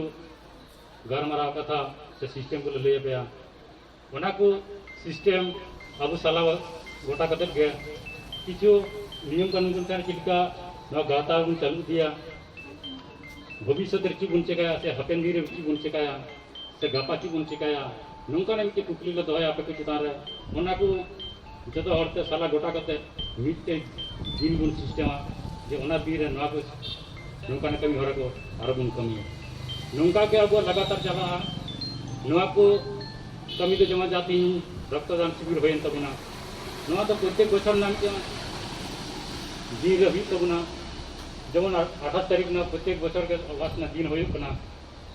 ᱜᱟᱞᱢᱟᱨᱟᱣ ᱠᱟᱛᱷᱟ ᱥᱮ system ᱠᱚᱞᱮ ᱞᱟᱹᱭ ᱟᱯᱮᱭᱟ᱾ ᱚᱱᱟ ᱠᱚ system ᱟᱵᱚ ᱥᱟᱞᱟ ᱜᱚᱴᱟ ᱠᱟᱛᱮᱫ ᱜᱮ ᱠᱤᱪᱷᱩ ᱱᱤᱭᱚᱢ ᱠᱟᱹᱱᱩᱱ ᱚᱱᱩᱥᱟᱨ ᱪᱮᱫ ᱞᱮᱠᱟ ᱱᱚᱣᱟ ᱜᱟᱶᱛᱟ ᱵᱚᱱ ᱪᱟᱹᱞᱩ ᱤᱫᱤᱭᱟ, ᱵᱷᱚᱵᱤᱥᱥᱚᱛ ᱨᱮ ᱪᱮᱫ ᱵᱚᱱ ᱪᱮᱠᱟᱭᱟ ᱥᱮ ᱦᱟᱯᱮᱱ ᱫᱤᱱ ᱨᱮ ᱪᱮᱫ ᱵᱚᱱ ᱪᱮᱠᱟᱭᱟ, ᱥᱮ ᱜᱟᱯᱟ ᱪᱮᱫ ᱵᱚᱱ ᱪᱮᱠᱟᱭᱟ, ᱱᱚᱝᱠᱟᱱᱟᱜ ᱢᱤᱫᱴᱮᱱ ᱠᱩᱠᱞᱤ ᱞᱮ ᱫᱚᱦᱚᱭᱟ ᱟᱯᱮ ᱠᱚ ᱪᱮᱛᱟᱱ ᱨᱮ᱾ ᱚᱱᱟ ᱠᱚ ᱡᱚᱛᱚ ᱦᱚᱲ ᱛᱮ ᱥᱟᱞᱟ ᱜᱚᱴᱟ ᱠᱟᱛᱮ ᱢᱤᱫᱴᱮᱡ ᱫᱤᱱ ᱵᱚᱱ system ᱟ, ᱡᱮ ᱚᱱᱟ ᱫᱤᱱ ᱨᱮ ᱱᱚᱣᱟ ᱠᱚ ᱱᱚᱝᱠᱟᱱᱟᱜ ᱠᱟᱹᱢᱤ ᱦᱚᱨᱟ ᱠᱚ ᱟᱨᱚ ᱵᱚᱱ ᱠᱟᱹᱢᱤᱭᱟ᱾ ᱱᱚᱝᱠᱟ ᱜᱮ ᱟᱵᱚᱣᱟᱜ ᱞᱟᱜᱟᱛᱟᱨ ᱪᱟᱞᱟᱜᱼᱟ᱾ ᱱᱚᱣᱟ ᱠᱚ ᱠᱟᱹᱢᱤ ᱫᱚ ᱡᱮᱢᱚᱱ ᱡᱟᱦᱟᱸ ᱛᱤᱦᱤᱧ ᱨᱚᱠᱛᱚᱫᱟᱱ ᱥᱤᱵᱤᱨ ᱦᱩᱭᱮᱱ ᱛᱟᱵᱚᱱᱟ, ᱱᱚᱣᱟ ᱫᱚ ᱯᱨᱚᱛᱮᱠ ᱵᱚᱪᱷᱚᱨ ᱨᱮᱱᱟᱜ ᱢᱤᱫᱴᱮᱱ ᱫᱤᱱ ᱨᱮ ᱦᱩᱭᱩᱜ ᱛᱟᱵᱚᱱᱟ᱾ ᱡᱮᱢᱚᱱ ᱟᱴᱷᱟᱥ ᱛᱟᱹᱨᱤᱠᱷ ᱨᱮᱱᱟᱜ ᱯᱨᱚᱛᱮᱠ ᱵᱚᱪᱷᱚᱨ ᱜᱮ ᱚᱵᱷᱟᱥ ᱨᱮᱱᱟᱜ ᱫᱤᱱ ᱦᱩᱭᱩᱜ ᱠᱟᱱᱟ᱾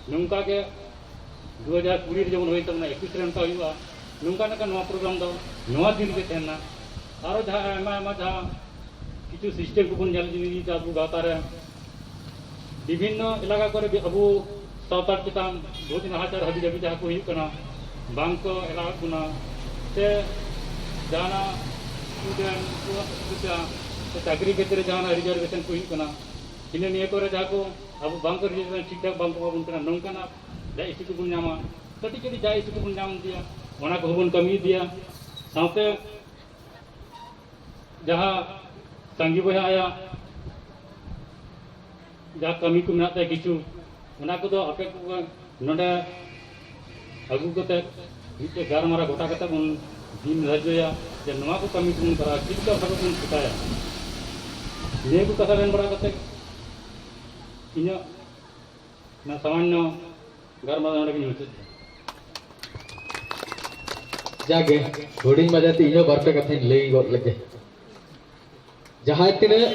ᱱᱚᱝᱠᱟ ᱜᱮ ᱫᱩ ᱦᱟᱡᱟᱨ ᱠᱩᱲᱤ ᱨᱮ ᱡᱮᱢᱚᱱ ᱦᱩᱭᱮᱱ ᱛᱟᱵᱚᱱᱟ, ᱮᱠᱩᱥ ᱨᱮ ᱚᱱᱠᱟ ᱦᱩᱭᱩᱜᱼᱟ᱾ ᱱᱚᱝᱠᱟ ᱞᱮᱠᱟ ᱱᱚᱣᱟ program ᱫᱚ ᱱᱚᱣᱟ ᱫᱤᱱ ᱨᱮᱜᱮ ᱛᱟᱦᱮᱱᱟ᱾ ᱟᱨᱚ ᱡᱟᱦᱟᱸ ᱟᱭᱢᱟ ᱟᱭᱢᱟ ᱡᱟᱦᱟᱸ ᱠᱤᱪᱷᱩ system ᱠᱚᱵᱚᱱ ᱧᱮᱞ ᱤᱫᱤᱭᱮᱫᱟ ᱟᱵᱚ ᱜᱟᱶᱛᱟ ᱨᱮ, ᱵᱤᱵᱷᱤᱱᱱᱚ ᱮᱞᱟᱠᱟ ᱠᱚᱨᱮ ᱟᱵᱚ ᱥᱟᱶᱛᱟ ᱪᱮᱛᱟᱱ ᱵᱚᱦᱩᱛ ᱱᱟᱦᱟᱪᱟᱨ ᱦᱟᱹᱵᱤ ᱡᱟᱹᱵᱤ ᱡᱟᱦᱟᱸ ᱠᱚ ᱦᱩᱭᱩᱜ ᱠᱟᱱᱟ, ᱵᱟᱝ ᱠᱚ ᱮᱞᱟᱣᱮᱫ ᱵᱚᱱᱟ, ᱥᱮ ᱡᱟᱦᱟᱱᱟᱜ student ᱠᱚᱣᱟᱜ ᱥᱩᱵᱤᱫᱷᱟ ᱥᱮ ᱪᱟᱹᱠᱨᱤ ᱠᱷᱮᱛᱨᱮ ᱡᱟᱦᱟᱱᱟᱜ reservation ᱠᱚ ᱦᱩᱭᱩᱜ ᱠᱟᱱᱟ, ᱤᱱᱟᱹ ᱱᱤᱭᱟᱹ ᱠᱚᱨᱮ ᱡᱟᱦᱟᱸ ᱠᱚ ᱟᱵᱚ ᱵᱟᱝ ᱠᱚ reservation ᱴᱷᱤᱠ ᱴᱷᱟᱠ ᱵᱟᱝ ᱠᱚ ᱮᱢᱟ ᱵᱚᱱ ᱠᱟᱱᱟ, ᱱᱚᱝᱠᱟᱱᱟᱜ ᱡᱟ ᱤᱥᱩ ᱠᱚᱵᱚᱱ ᱧᱟᱢᱟ, ᱠᱟᱹᱴᱤᱡ ᱠᱟᱹᱴᱤᱡ ᱡᱟ ᱤᱥᱩ ᱠᱚᱵᱚᱱ ᱧᱟᱢ ᱤᱫᱤᱭᱟ, ᱚᱱᱟ ᱠᱚᱦᱚᱸ ᱵᱚᱱ ᱠᱟᱹᱢᱤ ᱤᱫᱤᱭᱟ᱾ ᱥᱟᱶᱛᱮ ᱡᱟᱦᱟᱸ ᱥᱟᱸᱜᱮ ᱵᱚᱭᱦᱟ ᱟᱭᱟᱜ ᱡᱟᱦᱟᱸ ᱠᱟᱹᱢᱤ ᱠᱚ ᱢᱮᱱᱟᱜ ᱛᱟᱭᱟ ᱠᱤᱪᱷᱩ, ᱚᱱᱟ ᱠᱚᱫᱚ ᱟᱯᱮ ᱠᱚ ᱱᱚᱰᱮ ᱟᱹᱜᱩ ᱠᱟᱛᱮ ᱢᱤᱫᱴᱮᱡ ᱜᱟᱞᱢᱟᱨᱟᱣ ᱜᱚᱴᱟ ᱠᱟᱛᱮ ᱵᱚᱱ ᱫᱤᱱ ᱫᱷᱟᱨᱡᱚᱭᱟ ᱡᱮ ᱱᱚᱣᱟ ᱠᱚ ᱠᱟᱹᱢᱤ ᱠᱚᱵᱚᱱ ᱠᱚᱨᱟᱣᱟ, ᱪᱮᱫ ᱞᱮᱠᱟ ᱵᱷᱟᱵᱮ ᱵᱚᱱ ᱪᱮᱠᱟᱭᱟ᱾ ᱱᱤᱭᱟᱹ ᱠᱚ ᱠᱟᱛᱷᱟ ᱢᱮᱱ ᱵᱟᱲᱟ ᱠᱟᱛᱮ ᱤᱧᱟᱹᱜ ᱚᱱᱟ ᱥᱟᱢᱟᱱᱱᱚ ᱜᱟᱞᱢᱟᱨᱟᱣ ᱱᱚᱰᱮ ᱜᱤᱧ ᱢᱩᱪᱟᱹᱫ ᱮᱫᱟ᱾ ᱡᱟᱜᱮ, ᱦᱩᱰᱤᱧ ᱢᱟᱪᱷᱟ ᱛᱮ ᱤᱧ ᱦᱚᱸ ᱵᱟᱨ ᱯᱮ ᱠᱟᱛᱷᱟᱧ ᱞᱟᱹᱭ ᱜᱚᱫ ᱞᱮᱜᱮ᱾ ᱡᱟᱦᱟᱸᱭ ᱛᱤᱱᱟᱹᱜ